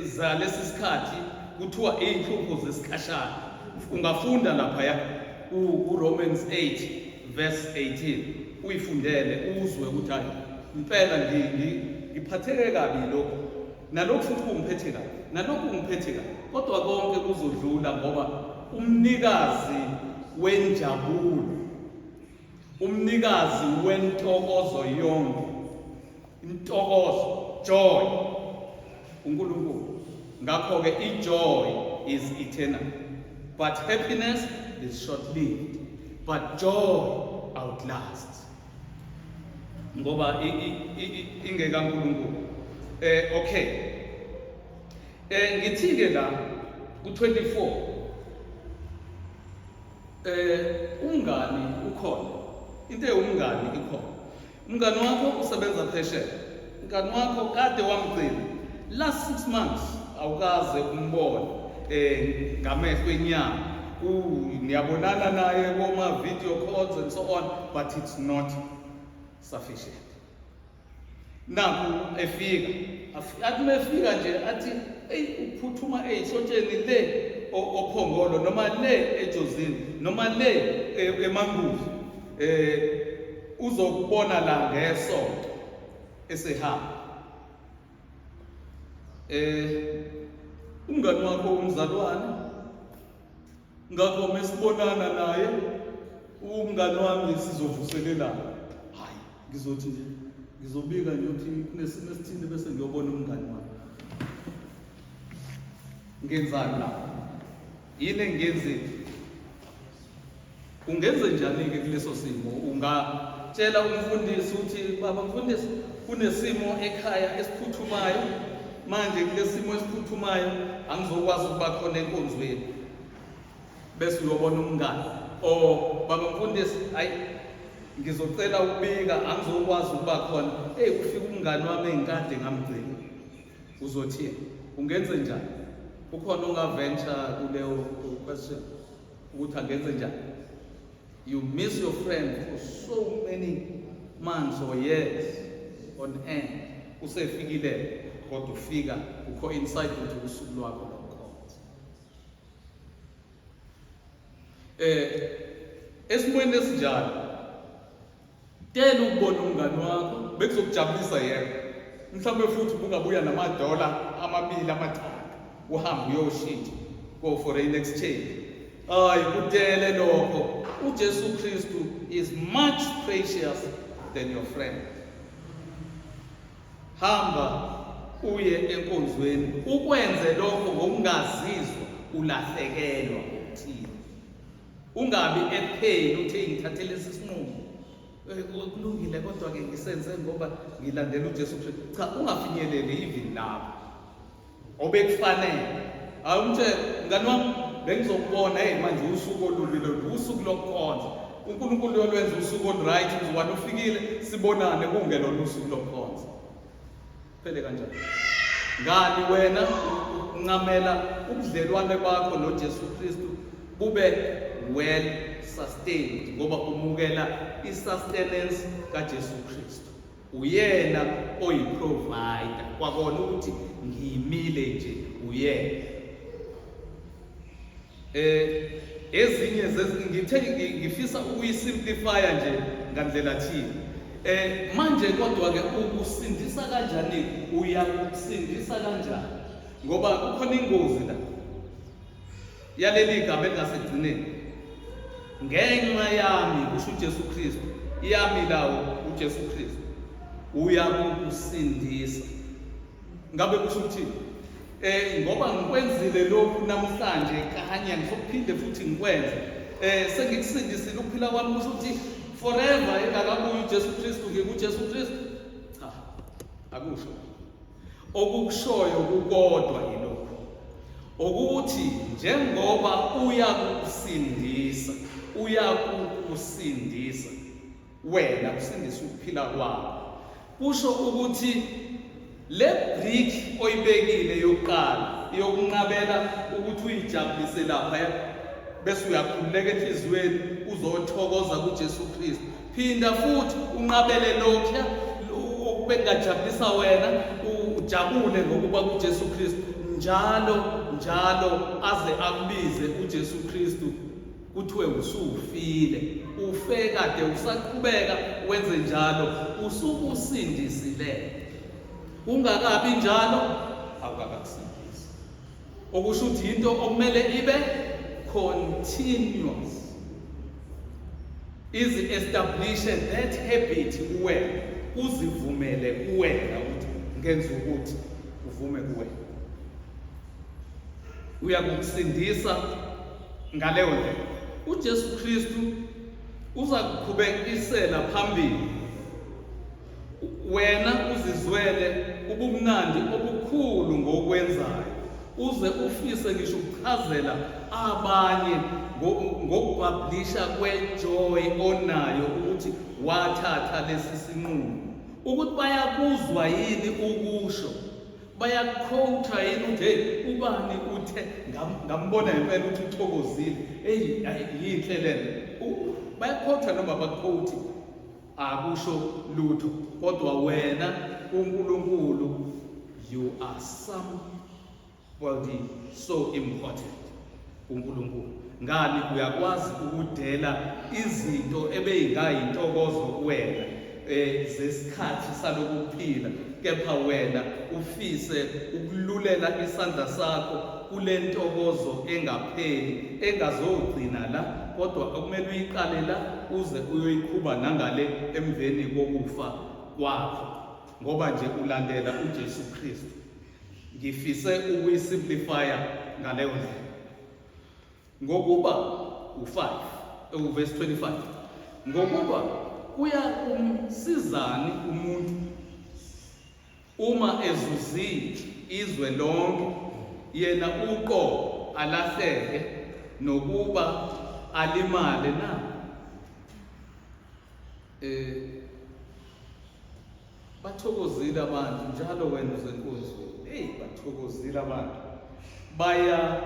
zalesi sikhathi kuthiwa iy'nhlupho zesikhashana ungafunda laphaya ku-Romans 8 verse 18 uyifundele uzwe ukuthi hayi impela ngiphatheke kabi lokhu nalokhu futhi kungiphethe kabi nalokhu kungiphethe kabi kodwa konke kuzodlula ngoba umnikazi wenjabulo umnikazi wentokozo yonke intokozo joy uNkulunkulu ngakho-ke i-joy is eternal but happiness is short lived but joy outlasts ngoba ingekaNkulunkulu okay ngithi ke la ku24 umngani ukhona into ewumngani ikhona umngani wakho usebenza phesheya umngani wakho kade wamgcina last 6 months awukaze umbone ngamehlo enyama niyabonana naye koma video calls and so on but it's not sufficient naku efika athi mefika nje athi eyi uphuthuma ey'hlotsheni le ophongolo noma le ejozini noma le emanguzi uzokubona la ngesonto esehamba umngani wakho umzalwane ngakho mesibonana naye umngani wami sizovuselelana hayi ngizothi nje ngizobika nje ukuthi kunesimo esithile bese ngiyobona umngani wami ngenzani la yini engiyenzile ungenze njani-ke kuleso simo ungatshela umfundisi ukuthi baba mfundisi kunesimo ekhaya esiphuthumayo manje kulesimo esiphuthumayo angizokwazi ukuba khona enkonzweni bese uyobona umngani o baba mfundisi hayi ngizocela ukubika angizokwazi ukuba khona eyi kufika umngani wami engikade ngamgcina uzothini ungenze njani ukhona ongaventure kuleyo question ukuthi angenze njani you miss your friend for so many months or years on end usefikile kodwa ufika ucoincide ukuthi usuku lwakho lokukhonza esimweni esinjalo Tela ukubona umngani wakho bekuzokujabulisa yebo. Mhlawumbe futhi ubungabuya namadola amabili amathathu uhambe uyoshintsha ko foreign exchange. Hayi kutele lokho. uJesu Kristu is much precious than your friend. Hamba uye enkonzweni ukwenze lokho ngokungazizwa ulahlekelwa okuthile. Ungabi at pain uthi ngithathe lesi sinqumo. Kulungile kodwa ke ngisenze ngoba ngilandela uJesu Kristu. Cha ungafinyeleli even lapho. Obekufanele. Awumtshele mngani wami bengizokubona hey manje usuku olubi lolu usuku lokukhonza. UNkulunkulu uyolwenza usuku olu-right mzukwane ufikile sibonane kungelona usuku lokukhonza. Phele kanjani? Ngani wena uncamela ubudlelwane bakho noJesu Kristu bube well sustained ngoba umukela i-sustenance kaJesu Kristu. Uyena oyi-provider kwakona ukuthi ngimile nje uyena. Eh ezinye ngithe ngifisa ukuyisimplifya nje ngandlela thile. Eh manje kodwa ke ukusindisa kanjani uyakusindisa kanjani? Ngoba kukhona ingozi la. Yaleli gama elingasekugcineni. Ngenxa yami kusho uJesu Kristu, yami lawo uJesu Kristu uyakukusindisa. Ngabe kusho ukuthini? Eh ngoba ngikwenzile lokhu namhlanje kanye ngizophinde futhi ngikwenze. Eh sengikusindisile ukuphila kwami kusho ukuthi forever engakabuyi uJesu Kristu ngikuJesu Kristu. Cha. Akusho. Okukushoyo kukodwa yilokhu. Ukuthi njengoba uyakusindisa, uyakukusindisa. Wena kusindisa ukuphila kwakho. Kusho ukuthi le brick oyibekile yokuqala yokunqabela ukuthi uyijabulise lapha bese uyakhululeka enhliziyweni uzothokoza kuJesu Kristu. Phinda futhi unqabele lokhu okubengajabulisa wena ujabule ngokuba kuJesu Kristu njalo njalo aze akubize uJesu Kristu kuthiwe usufile ufe kade usaqhubeka wenze njalo usukusindisile kungakabi njalo awukakakusindisi okusho ukuthi into okumele ibe continuous izi establish that habit kuwena uzivumele kuwena ukuthi ngenza ukuthi uvume kuwena uyakukusindisa ngaleyo ndlela uJesu Kristu uza kuqhubekisela phambili wena uzizwele ubumnandi obukhulu ngokwenzayo uze ufise ngisho ukuchazela abanye ngokubhablisha kwejoy onayo ukuthi wathatha lesi sinqumo ukuthi bayakuzwa yini ukusho Bayakukhowutha yini ukuthi hey ubani uthe ngambona ngempela ukuthi uthokozile. Hey yinhle lento. Bayakukhowutha noma bakukhowuthi akusho lutho kodwa wena uNkulunkulu you are somebody so important kuNkulunkulu. Ngani uyakwazi ukudela izinto ebeyingayintokozo kuwena eh zesikhathi salokuphila kepha wena ufise ukululela isandla sakho kule ntokozo engapheli engazogcina la kodwa okumele uyiqale la uze uyoyiqhuba nangale emveni kokufa kwakho ngoba nje ulandela uJesu Kristu. Ngifise ukuyisimplifya ngaleyo ndlela. Ngokuba u-5 ewuvesi 25 ngokuba kuya kumsizani umuntu uma ezuzile izwe lonke yena uqobo alahleke nokuba alimale na eh Bathokozile abantu njalo wena uzenkonzweni. Hey, bathokozile abantu. Baya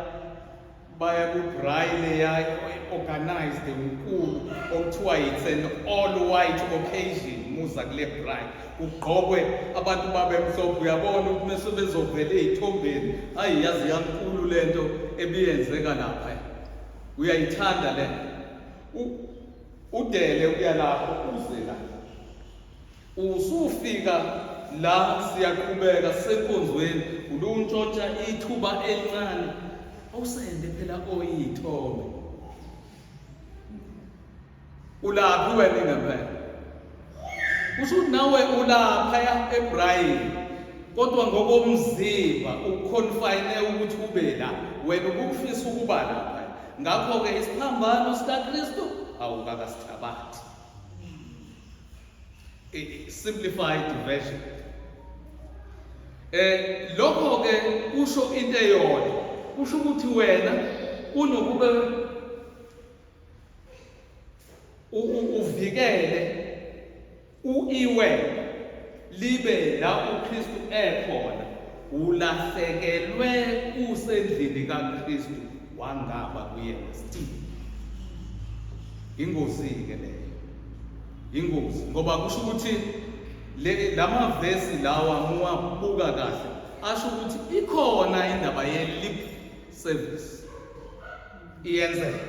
baya ku-braille ya organized enkulu okuthiwa it's an all white occasion muza kule braille kugqokwe abantu babe mhlophe uyabona ukuthi mese bezovela ey'thombeni ayi yazi yankulu le nto ebiyenzeka lapha uyayithanda le nto udele uya lapho uze la Usufika la siyaqhubeka sisenkonzweni uluntshontsha ithuba elincane awusende phela oyithombe ulaphi wena ngempela kusho ukuthi nawe ulaphaya eBrayini kodwa ngokomzimba uconfine ukuthi ube la wena ubufisa ukuba lapha ngakho-ke isiphambano sikaKristu awukakasithabathi Simplified version. Eh lokho ke kusho into eyodwa. Kusho ukuthi wena kunokube Uvikele uiwe libe la uKristu ekhona ulahlekelwe usendlini kaKristu wangaba kuyena still. Ingozi ke leyo, ingozi ngoba kusho ukuthi le lamavesi lawa muwabuka kahle asho ukuthi ikhona indaba ye lip service iyenzeka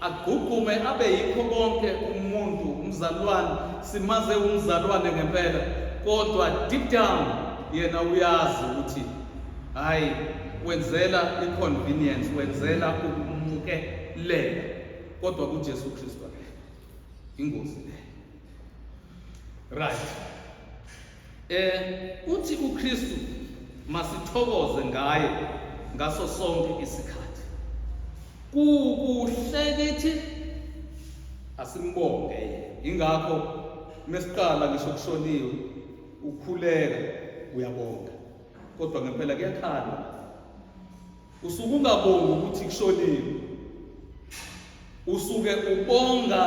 agqugqume abe yikho konke umuntu umzalwane simaze umzalwane ngempela kodwa deep down yena uyazi ukuthi hayi wenzela i-convenience wenzela ukumukelela kodwa kuJesu Kristu akekho ingozi leyo right Eh uthi uKristu masithokoze ngaye ngaso sonke isikhathi. Kukuhle kithi asimbonge yena. Ingakho mesiqala ngisho kushoniwe ukhuleka uyabonga. Kodwa ngempela kuyakhalwa. Usuke ungabongi ukuthi kushoniwe. Usuke ubonga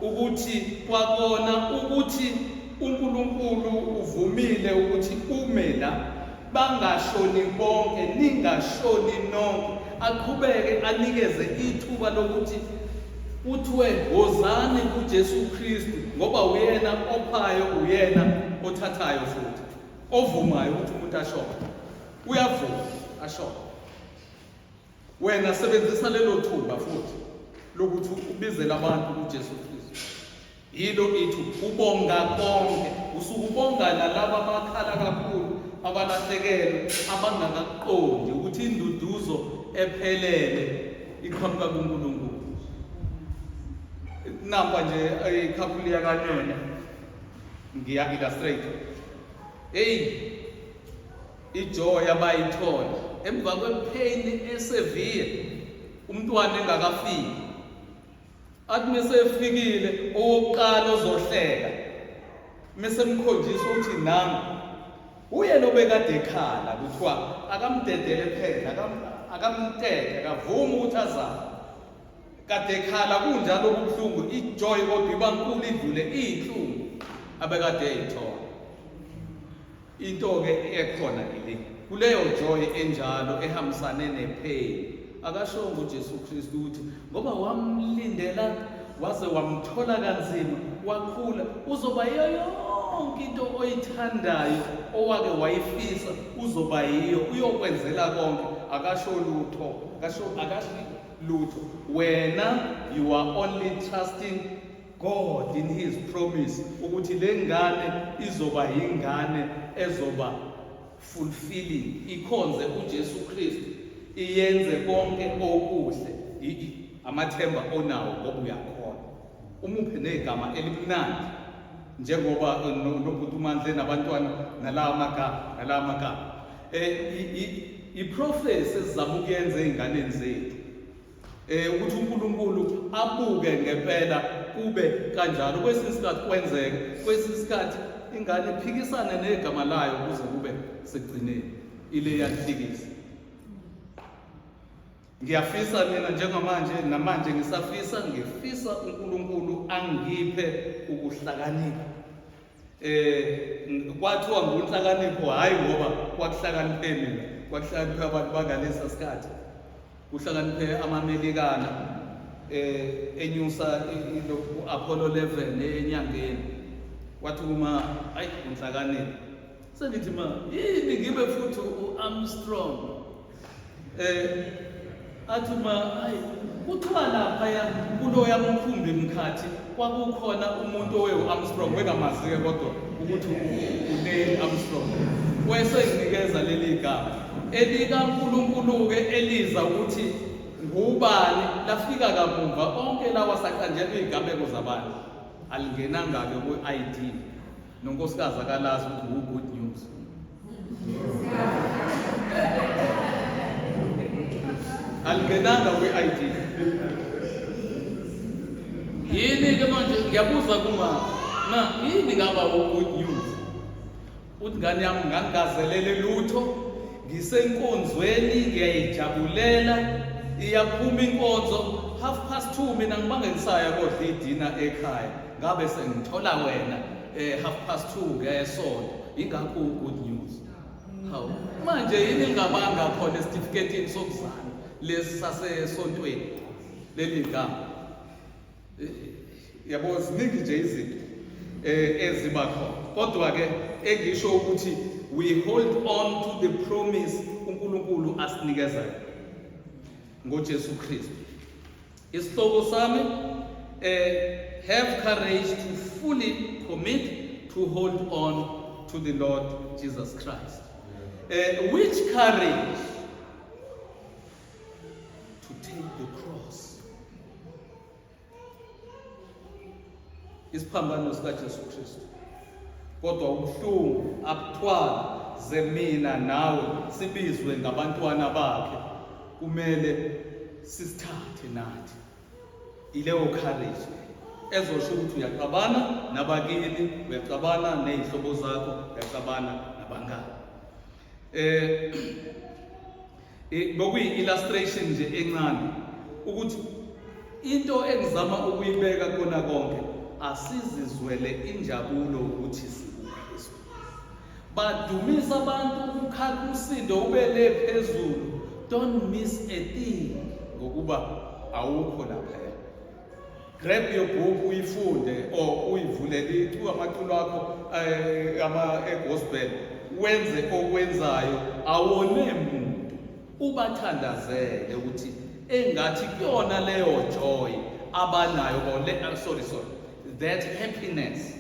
ukuthi kwakona ukuthi uNkulunkulu uvumile ukuthi ume la bangashoni bonke ningashoni nonke aqhubeke anikeze ithuba lokuthi kuthiwe wozani kuJesu Kristu ngoba uyena ophayo uyena othathayo futhi ovumayo ukuthi umuntu ashone uyavuma ashone Wena sebenzisa lelo thuba futhi lokuthi ubizele abantu kuJesu Kristu. Yilo ithi ubonga konke, usuke ubonga nalaba abakhala kakhulu abalahlekelwe abangakaqondi ukuthi induduzo ephelele iqhamuka kuNkulunkulu. Nampa nje ikhaphuli yakanene ngiya illustrate. Hey Ijoy abayithola emva kwepain esevere umntwana engakafiki. Athi mese efikile owokuqala ozohleka mese emkhonjisa ukuthi nangu uye lo bekade ekhala kuthiwa akamdedele phela akamteke akavumi ukuthi azale kade ekhala kunjalo kubuhlungu ijoy kodwa iba nkulu idlule iyinhlungu abekade eyithola Into-ke ekhona ile kuleyo joy enjalo ehambisane nepain. Akashongo uJesu Kristu ukuthi ngoba wamlindela waze wamthola kanzima wakhula uzoba yiyo yonke into oyithandayo owake wayifisa uzoba yiyo uyokwenzela konke. Akasho lutho, akasho akasho lutho. Wena you are only trusting God in his promise ukuthi le ngane izoba yingane ezoba fulfilling ikhonze uJesu Kristu iyenze konke okuhle amathemba onawo ngoba uyakholwa umuphe negama elimnandi njengoba eh, nobhuti uMandle nabantwana nalawa magama nalawa magama eh i-prophecy esizama ukuyenza ezinganeni zethu eh ukuthi uNkulunkulu abuke ngempela kube kanjalo kwesinye isikhathi kwenzeke kwesinye isikhathi ingane iphikisane negama layo kuze kube sekugcineni ile yanhlikisa ngiyafisa mina njengamanje namanje ngisafisa ngifisa uNkulunkulu angiphe ukuhlakanipha eh kwathiwa ngunhlakanipho hayi ngoba kwakuhlakaniphe mina kwakuhlakaniphe abantu bangalesa sikhathi kuhlakaniphe amamelikana eh enyusa ilokhu Apollo 11 enyangeni wathi uma ayi unhlakanipho sengithi ma yini ngibe futhi uArmstrong Eh athi uma ayi kuthiwa laphaya kuloya mkhumbi mkhathi kwakukhona umuntu owewu-Armstrong wengamazi-ke kodwa ukuthi uNeil Armstrong wayesenginikeza leli gama elikaNkulunkulu-ke eliza ukuthi ngubani lafika kamumva onke lawa saqanjelwa iy'gameko zabantu alingenanga-ke kwi-ID nonkosikazi akalazi ukuthi wu-good news alingenanga kwi-ID yini-ke manje ngiyabuza kuma ma yini ngaba u-good news uthi ngane yami ngangingazelele lutho ngisenkonzweni ngiyayijabulela iyaphuma inkonzo 2:30 mina ngibange ngisaya kodla idina ekhaya, ngabe sengithola wena 2:30 ngesonto. Ingakho good news. Hawu, manje yini ngabanga khona esitifiketini sokuzalwa lesi sasesontweni leli gama? Yabo, ziningi nje izinto eziba khona, kodwa ke engisho ukuthi we hold on to the promise uNkulunkulu asinikeza ngoJesu Kristu. Isihloko sami have courage to fully commit to hold on to the Lord Jesus Christ. Which courage? To take the cross. Isiphambano sikaJesu Kristu. Kodwa ubuhlungu abuthwala zemina nawe sibizwe ngabantwana bakhe, kumele sisithathe nathi. Ileyo courage ezosho ukuthi uyaxabana nabakini, uyaxabana nezihlobo zakho, uyaxabana nabangani. Bokuyi illustration nje encane ukuthi into engizama ukuyibeka kona konke, asizizwele injabulo ukuthi sikuKristu. Badumisa abantu, ukukhala umsindo ube le phezulu. Don't miss a thing ngokuba awukho lapha. Grab your book uyifunde or uyivulele iculo, amaculo akho ama egospel, wenze okwenzayo, awone muntu, ubathandazele ukuthi engathi kuyona leyo joy abanayo or le, sorry sorry, that happiness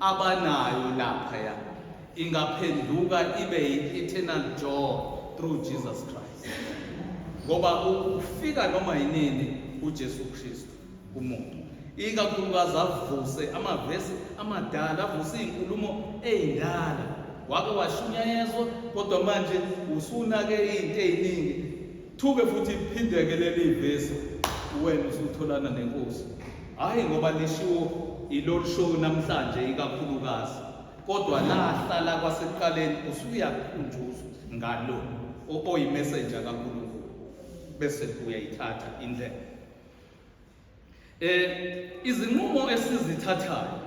abanayo lapha ingaphenduka ibe i-eternal joy through Jesus Christ, ngoba ufika noma yinini uJesu Kristu kumuntu, ikakhulukazi avuse amavesi amadala, avuse izinkulumo ezindala wake washunyayezwa, kodwa manje usunake izinto eziningi, thuke futhi iphindeke leli vesi, wena usutholana nenkosi. Hayi ngoba lishiwo ilolu show namhlanje ikakhulukazi, kodwa lahlala kwasekuqaleni, usuyakhunjuzwa ngalo oyimessenger kaNkulunkulu, bese uyayithatha indlela. Izinqumo esizithathayo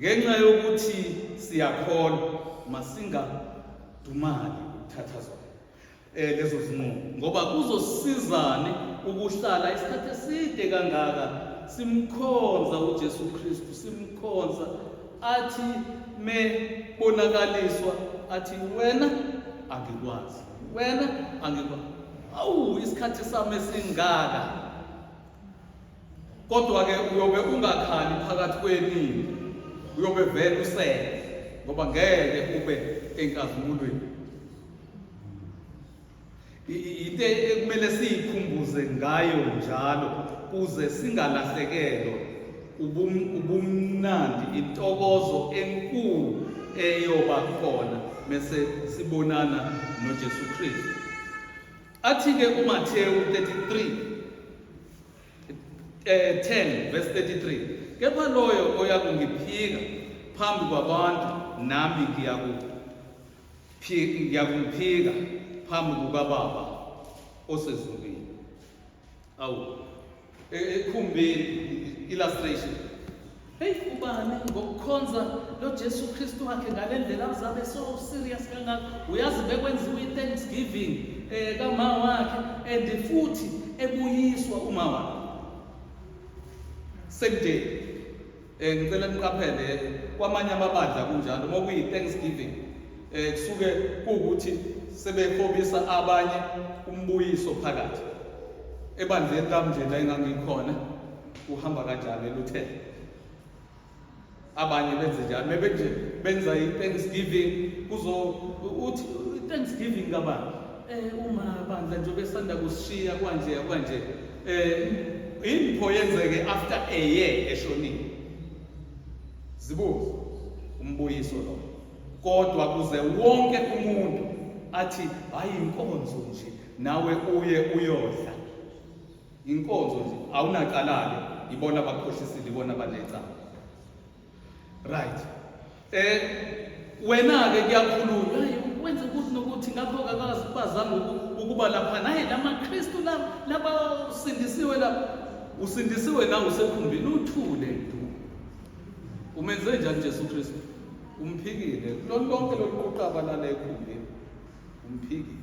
ngenxa yokuthi siyakholwa, masingadumali ukuthatha zona lezo zinqumo, ngoba kuzosizani ukuhlala isikhathi eside kangaka simkhonza uJesu Kristu, simkhonza, athi mebonakaliswa athi wena angikwazi, wena angikwazi. Awu, isikhathi sami esingaka. Kodwa ke uyobe ungakhali phakathi kweningi, uyobe vele usele, ngoba ngeke ube enkazimulweni. Into ekumele siyikhumbuze ngayo njalo kuze singalahlekelwa ubumnandi, intokozo enkulu eyoba khona mese sibonana noJesu Kristu. Athi ke uMathewu 33 10 verse 33, kepha loyo oyakungiphika phambi kwabantu, nami ngiyakumphika phambi kukaBaba osezulwini. Awu, ekhumbini illustration. Hey, ubani ngokukhonza lo Jesu Kristu wakhe ngale ndlela azabe so serious kangaka? Uyazi bekwenziwa i-Thanksgiving kama wakhe, and futhi ebuyiswa uma wakhe same day. Ngicela niqaphele, kwamanye amabandla kunjalo, uma kuyi Thanksgiving kusuke kuwukuthi sebehobisa abanye umbuyiso phakathi. Ebandleni lami nje la engangikhona uhamba kanjalo eluthele, abanye benze njalo, mebe nje benza i-Thanksgiving, kuzo uthi i-Thanksgiving kabani uma bandla nje besanda kusishiya kwanje kwanje, impho yenzeke after a year eshonile. Zibuze umbuyiso lo, kodwa kuze wonke umuntu athi hayi, inkonzo nje, nawe uye uyodla, inkonzo nje, awunacala-ke. Ibona abakhohlisile, ibona abanecala. Right, wena ke kuyakhulunywa, hayi, wenze ukuthi nokuthi, ngakho akazibazanga. Ukuba lapha naye lamaKristu laba usindisiwe la usindisiwe la usekhumbini uthule du. Umenze njani Jesu Kristu? Umphikile. Kulolu lonke loluquqaba lale ekhumbini. Umphikile.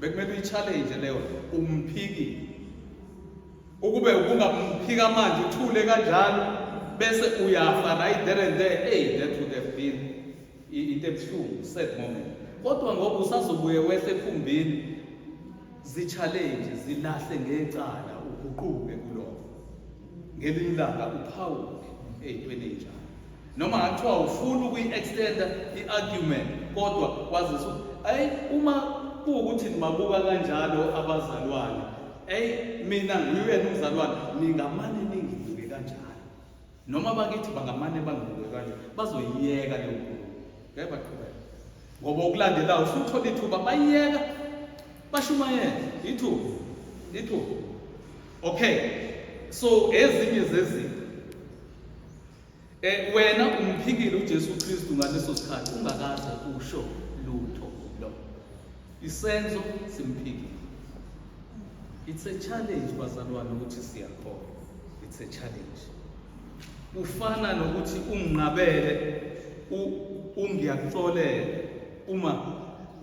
Bekumele uyi-challenge leyo umphikile. Ukube ubungamphika manje uthule kanjalo bese uyafa right there and there, hey, that would have been into ebuhlungu, sad moment. Kodwa ngoba usazobuye wehle ekhumbini, zi-challenge, zilahle ngecala, uguquke kulokho. Ngelinye ilanga uphawule ey'ntweni ey'njalo. Noma ngathiwa ufuna ukuyi-extenda i-argument, kodwa wazise ukuthi ayi uma kuwukuthi nibabuka kanjalo abazalwane, eyi mina nguyena umzalwane, ningamane ningibuke kanjalo. Noma bakithi bangamane bangibuke kanjalo, bazoyiyeka leyo nkulumo. Ngeke baqhubeke. Ngoba okulandelayo usuthola ithuba bayiyeka bashumayele ithuba ithuba. Okay. So ezinye zezinto wena umphikile uJesu Kristu ngaleso sikhathi ungakaze usho lutho lo. Isenzo simphikile. It's a challenge bazalwane ukuthi siyakholwa. It's a challenge. Kufana nokuthi unginqabele ungiyakuxolela uma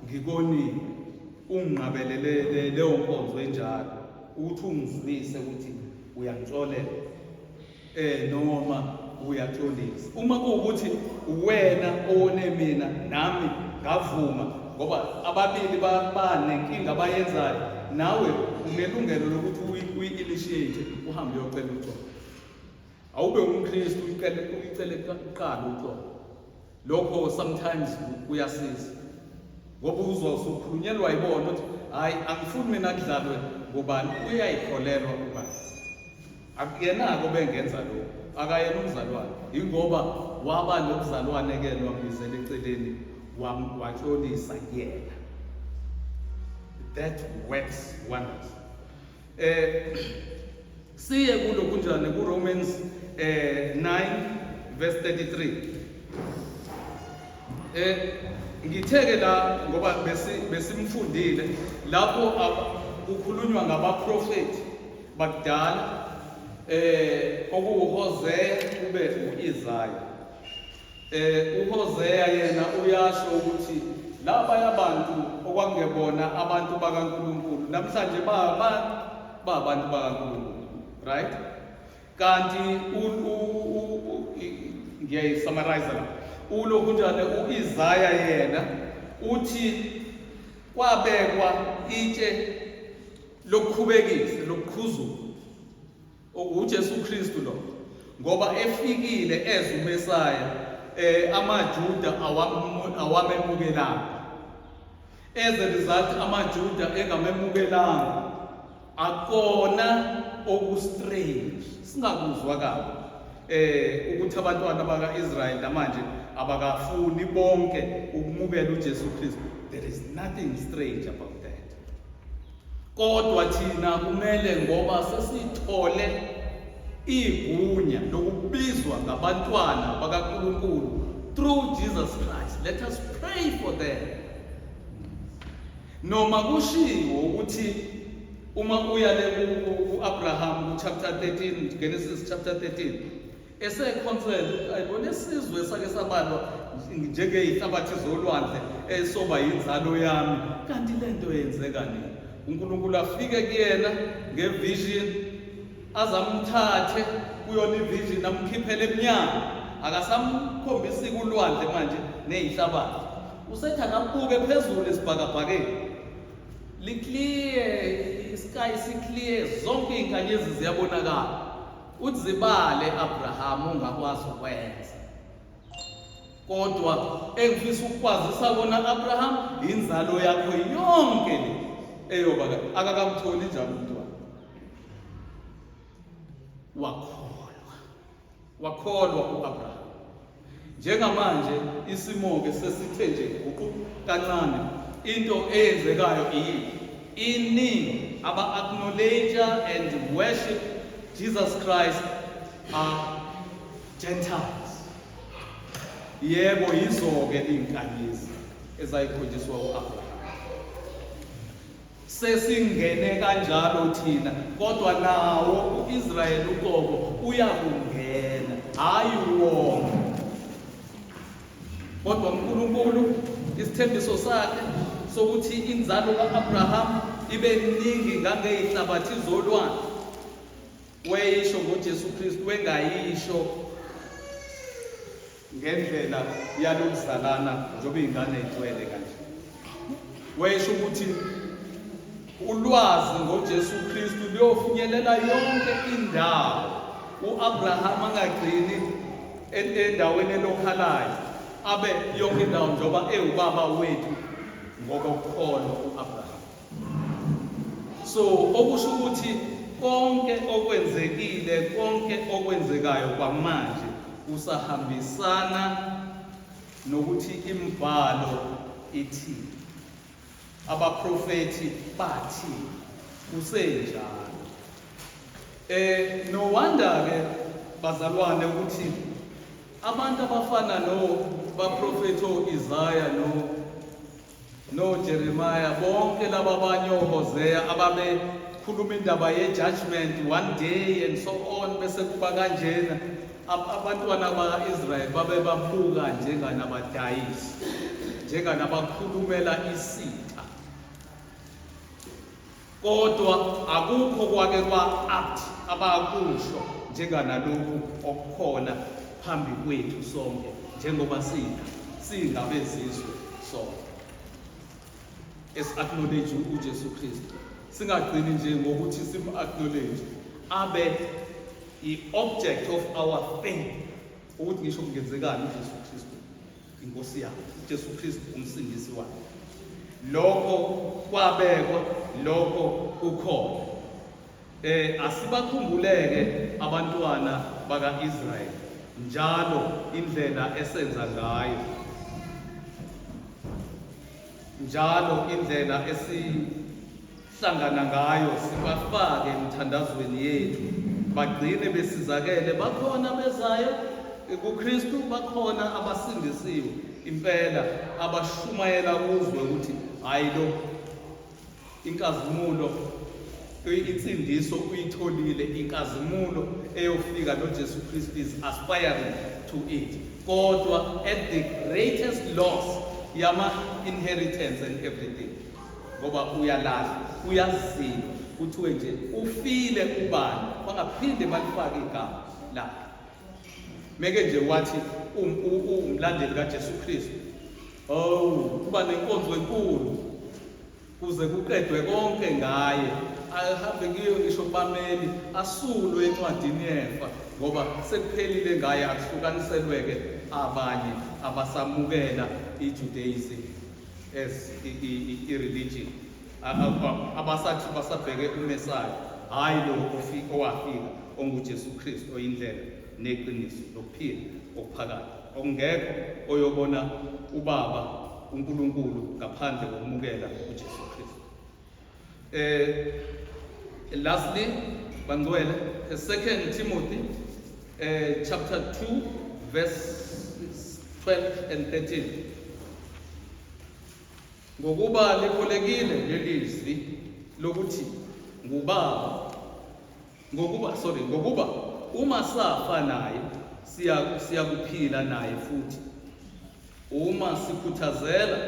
ngikonile unginqabele leyo nkonzo enjalo ukuthi ungizwise ukuthi uyangixolela noma uyaxolisa. Uma kuwukuthi uwena owone mina nami ngavuma, ngoba ababili banenkinga abayenzayo, nawe unelungelo lokuthi uyi-initiate uhambe uyocela uxolo. Awube umKristu uyicele kuqala uxolo. Lokho sometimes kuyasiza. Ngoba uzwa usukhulunyelwa yibona ukuthi hayi angifuni mina kudlalwe ngobani, uyayikholelwa ubani. Akuyena-ke obengenza lokho, akayena umzalwane. Yingoba waba nobuzalwane-ke lwambizela eceleni waxolisa kuyena. That works wonders. Siye kulo kunjani ku Romans 9 verse 33. Ngitheke la ngoba besimfundile lapho kukhulunywa ngabaprofeti bakudala okuwuHosea kube uIsaya. UHosea yena uyasho ukuthi laba yabantu okwakungebona abantu bakaNkulunkulu namhlanje ba abantu bakaNkulunkulu, right? Kanti ngiyayisummarize la. Ulokunjani uIsaya yena uthi kwabekwa itshe lokukhubekisa lokuqhuzula uJesu Kristu lo, ngoba efikile eza uMesaya amaJuda awamemukelanga. As a result amaJuda engamemukelanga, akona okustrange singakuzwa kabi ukuthi abantwana bakaIsrael namanje abakafuni bonke ukumukela uJesu Kristu. There is nothing strange about that. Kodwa thina kumele, ngoba sesithole igunya lokubizwa ngabantwana bakaNkulunkulu through Jesus Christ, let us pray for them. Noma kushiwo ukuthi uma uya le ku-Abraham ku-chapter 13, Genesis chapter 13, esekhonsela ayibona isizwe sake sabalwa njengeyihlabathi zolwandle esoba yinzalo yami, kanti lento yenzeka nini? uNkulunkulu afike kuyena ngevision, azamthathe kuyona ivision amkhiphele emnyango, akasamkhombisi kulwandle manje neyihlabathi, usethi akabuke phezulu esibhakabhakeni, liclear isky, siclear, zonke iy'nkanyezi ziyabonakala. Uthi zibale Abraham ungakwazi ukwenza, kodwa engifisa ukukwazisa kona Abraham, inzalo yakho yonke le eyoba. Akakamtholi njalo umntwana, wakholwa, wakholwa uAbraham. Njengamanje isimo-ke sesithe nje guqu kancane. Into eyenzekayo iyiphi? Iningi aba-acknowledge and worship Jesus Christ are Gentiles. Yebo, yizo-ke iy'nkanyezi ezayikhonjiswa u-Abraham. Sesingene kanjalo thina, kodwa nawo u-Israyeli uqobo uyakungena, hhayi wonke. Kodwa uNkulunkulu isithembiso sakhe sokuthi inzalo ka-Abraham ibe ningi ngangeyihlabathi zolwandle weyisho ngoJesu Kristu, wengayisho ngendlela yalokuzalana njengoba iy'ngane y'gcwele kanje. Wesho ukuthi ulwazi ngoJesu Kristu luyofinyelela yonke indawo. U-Abraham angagcini endaweni elokhalayo, abe yonke indawo njengoba ewubaba wethu ngokokholwa u-Abraham. So okusho ukuthi konke okwenzekile, konke okwenzekayo kwamanje kusahambisana nokuthi imibhalo ithini, abaprofethi bathi kusenjalo. No wonder ke bazalwane ukuthi abantu abafana no baprofethi oIsaya no Jeremiah, bonke laba abanye oHosea ababekhuluma indaba ye-judgment one day and so on, bese kuba kanjena, abantwana baka-Israyeli babebabuka njenganabadayisi, njenganabakhulumela isitha, kodwa akukho kwake kwa-apt abakusho njenganalokhu okukhona phambi kwethu sonke njengoba sina singabezizwe sonke esi-acknowledge uJesu Kristu. Singagcini nje ngokuthi sim-acknowledge, abe i-object of our faith, ukuthi ngisho kungenzekani, uJesu Kristu inkosi yakhe, uJesu Kristu umsindisi wakhe. Lokho kwabekwa, lokho kukhona. Asibakhumbuleke abantwana baka-Israyeli njalo indlela esenza ngayo, njalo indlela esihlangana ngayo, sibafake emthandazweni yethu, bagcine besizakele. Bakhona bezayo kuKristu, bakhona abasindisiwe impela, abashumayela kuzwe ukuthi hayi lo inkazimulo, insindiso uyitholile, inkazimulo eyofika noJesu Kristu is aspiring to it, kodwa at the greatest loss yama inheritance and everything, ngoba uyalahla, uyaziwa, kuthiwe nje ufile ubani, bangaphinde balifake igama lakhe. Meke nje wathi uwumlandeli kaJesu Kristu, oh, kuba nenkonzo enkulu kuze kuqedwe konke ngaye, ahambe kuyo ngisho kubameli, asulwe encwadini yefa, ngoba sekuphelile ngaye, akuhlukaniselweke abanye abasamukela iJudaism as i-religion, abasathi basabheke uMesaya, hhayi lo owafika onguJesu Kristu, oyindlela neqiniso nokuphila okuphakade, okungekho oyobona uBaba uNkulunkulu ngaphandle kokumukela uJesu Kristu. Lastly, bangcwele, 2 Timothy chapter 2 verse 12 and 13. Ngokuba likholekile leli zwi lokuthi ngubaba, ngokuba, sorry, ngokuba uma safa naye, siya siyakuphila naye futhi, uma sikhuthazela,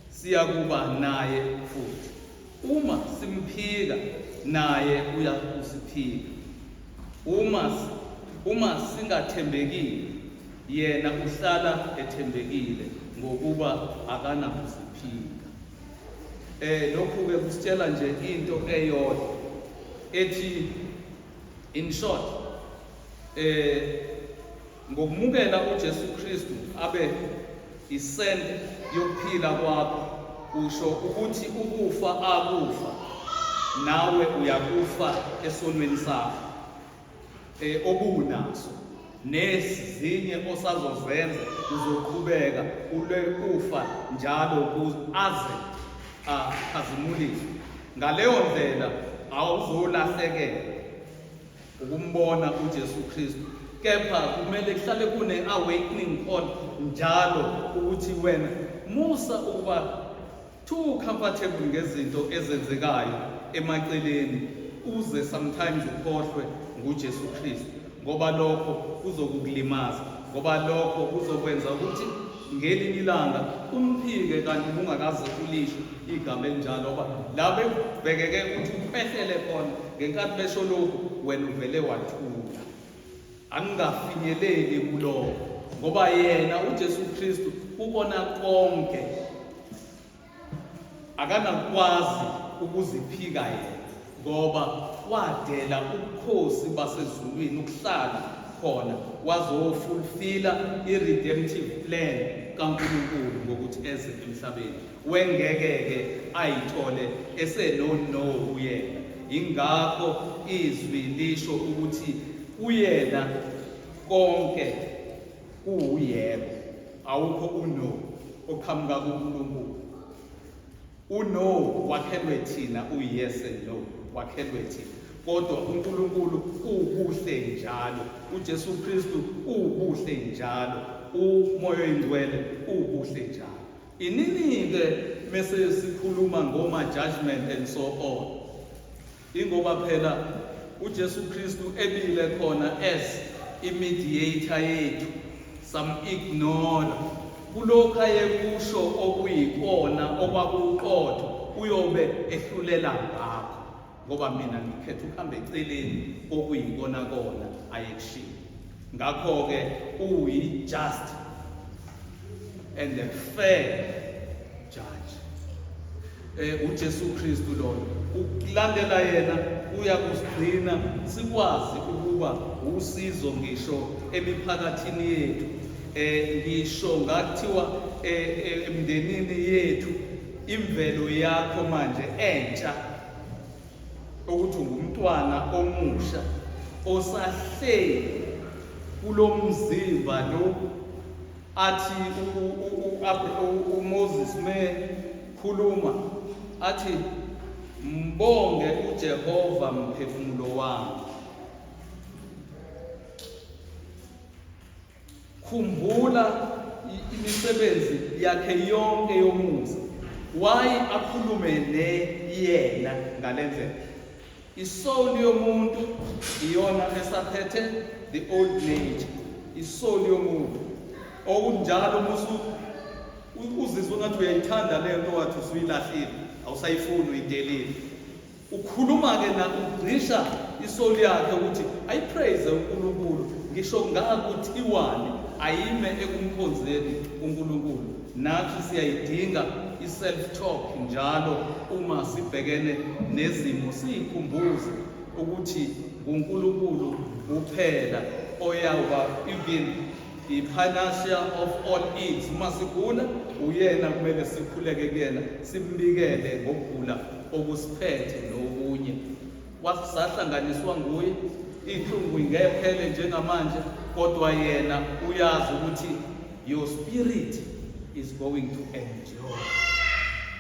siyakuba naye futhi, uma simphika, naye uyakusiphika, uma singathembekile, yena uhlala ethembekile, ngokuba akanakusiphika. Lokhu ke kusitshela nje into eyodwa ethi, in short, ngokumukela uJesu Kristu abe isente yokuphila kwakho, usho ukuthi ukufa akufa nawe uyakufa esonweni sakho obunaso, nezinye osazozenza, uzoqhubeka ule ufa njalo aze akhazimuliswe. Ngaleyo ndlela awuzolahlekelwa ukumbona uJesu Kristu, kepha kumele kuhlale kune awakening call njalo ukuthi wena musa ukuba Too comfortable ngezinto ezenzekayo emaceleni uze sometimes ukhohlwe nguJesu Kristu ngoba lokho kuzokukulimaza ngoba lokho kuzokwenza ukuthi ngelinye ilanga umphike kanti ungakaze ulisho igama elinjalo ngoba la bekubhekeke ukuthi ukhwehlele khona ngenkathi besho lokhu wena uvele wathula. Angingafinyeleli kulokho ngoba yena uJesu Kristu ubona konke, akanakwazi ukuziphika yena ngoba wadela ubukhosi basezulwini ukuhlala khona wazofulfila i-redemptive plan kaNkulunkulu ngokuthi eze emhlabeni. Wengeke-ke ayithole eseno-no kuyena. Yingakho izwi lisho ukuthi kuyena konke kuwuyebo, awukho uno oqhamuka kuNkulunkulu. Uno wakhelwe thina, u-yes and no wakhelwe thina, kodwa uNkulunkulu uwubuhle njalo, uJesu Kristu uwubuhle njalo, uMoya oyiNgcwele uwubuhle njalo. Inini-ke mese sikhuluma ngoma judgment and so on? Ingoba phela uJesu Kristu ebile khona as i-mediator yethu, sam-ignore. Kulokhu ayekusho okuyikona okwakuqotho uyobe ehlulela ngakho, ngoba mina ngikhetha ukuhamba eceleni kokuyikona kona ayekushilo. Ngakho-ke uyi-just and a fair judge. UJesu Kristu loyo, ukulandela yena uyakusigcina sikwazi ukuba usizo ngisho emiphakathini yethu, ngisho ngathiwa emndenini yethu. Imvelo yakho manje entsha ukuthi ungumntwana omusha osahleli kulomzimba lo athi uMoses mekhuluma athi mbonge uJehova mphefumulo wami. Khumbula imisebenzi yakhe yonke yomusa. Why akhulume neyena ngalendlela? Isoul yomuntu iyona esaphethe the old nature. Isoul yomuntu okunjalo musu uzizwa ngathi uyayithanda le nto wathi usuyilahlile, awusayifuni, uyidelile. Ukhuluma-ke na ugcisha isoul yakhe ukuthi ayipraise uNkulunkulu ngisho ngakuthiwani, ayime ekumkhonzeni uNkulunkulu. Nathi siyayidinga i-self talk njalo uma sibhekene nezimo, siyikhumbuze ukuthi nguNkulunkulu kuphela oyawuba even i-panacea of all ills. Uma sigula uyena kumele sikhuleke kuyena, simbikele ngokugula okusiphethe nokunye. Wasahlanganiswa nguye, iy'nhlungu ingephele njengamanje, kodwa yena uyazi ukuthi your spirit is going to endure.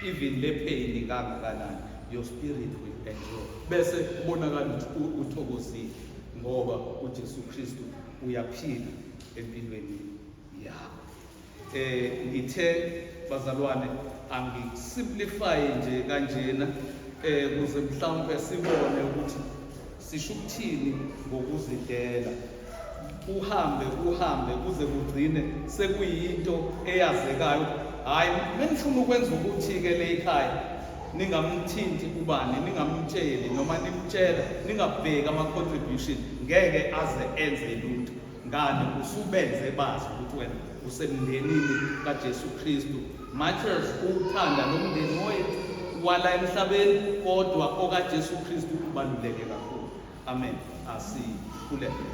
Even le pain ingangakanani, your spirit will endure. Bese kubonakala ukuthi uthokozile ngoba uJesu Kristu uyaphila empilweni yakho. Ngithe bazalwane angisimplify nje kanjena kuze mhlawumbe sibone ukuthi sisho ukuthini ngokuzidela. Uhambe uhambe kuze kugcine sekuyinto eyazekayo. Hayi, menifuna ukwenza ukuthi-ke le ikhaya ningamthinti ubani, ningamtsheli noma nimtshela, ningabheki ama-contribution, ngeke aze enze lutho. Ngani? Usubenze bazi ukuthi wena usemndenini kaJesu Kristu. Much as uwuthanda lo mndeni wethu wala emhlabeni, kodwa okaJesu Kristu ubaluleke kakhulu. Amen. Asikhuleke.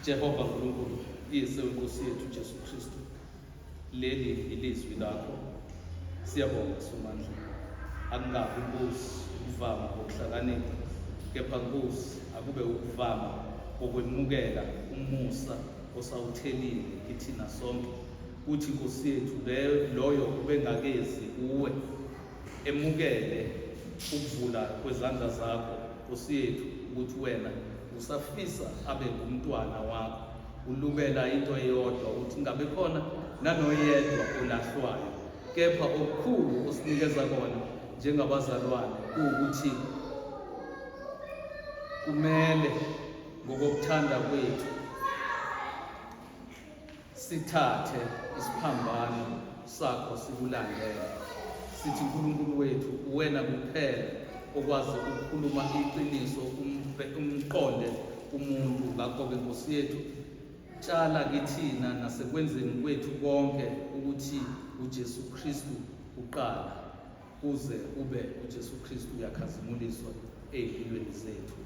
Jehova Nkulunkulu, Yise wenkosi yethu Jesu Kristu, leli ilizwi lakho. Siyabonga Somandla. Akungabi Nkosi ukuvama kokuhlakanipha, kepha Nkosi akube ukuvama kokwemukela umusa osawuthelile kithina sonke. Kuthi Nkosi yethu loyo ubengakezi kuwe emukele ukuvula kwezandla zakho Nkosi yethu, ukuthi wena usafisa abe ngumntwana wakho. Ulubela into eyodwa ukuthi ngabe khona nanoyedwa olahlwayo. Kepha okukhulu osinikeza kona njengabazalwane kuwukuthi kumele ngokokuthanda kwethu sithathe isiphambano sakho sikulandele. Sithi uNkulunkulu wethu uwena kuphela okwazi ukukhuluma iqiniso umqonde umuntu. Ngakho-ke Nkosi yethu tshala kithina nasekwenzeni kwethu konke ukuthi uJesu Kristu kuqala kuze ube uJesu Kristu uyakhazimuliswa ey'mpilweni zethu.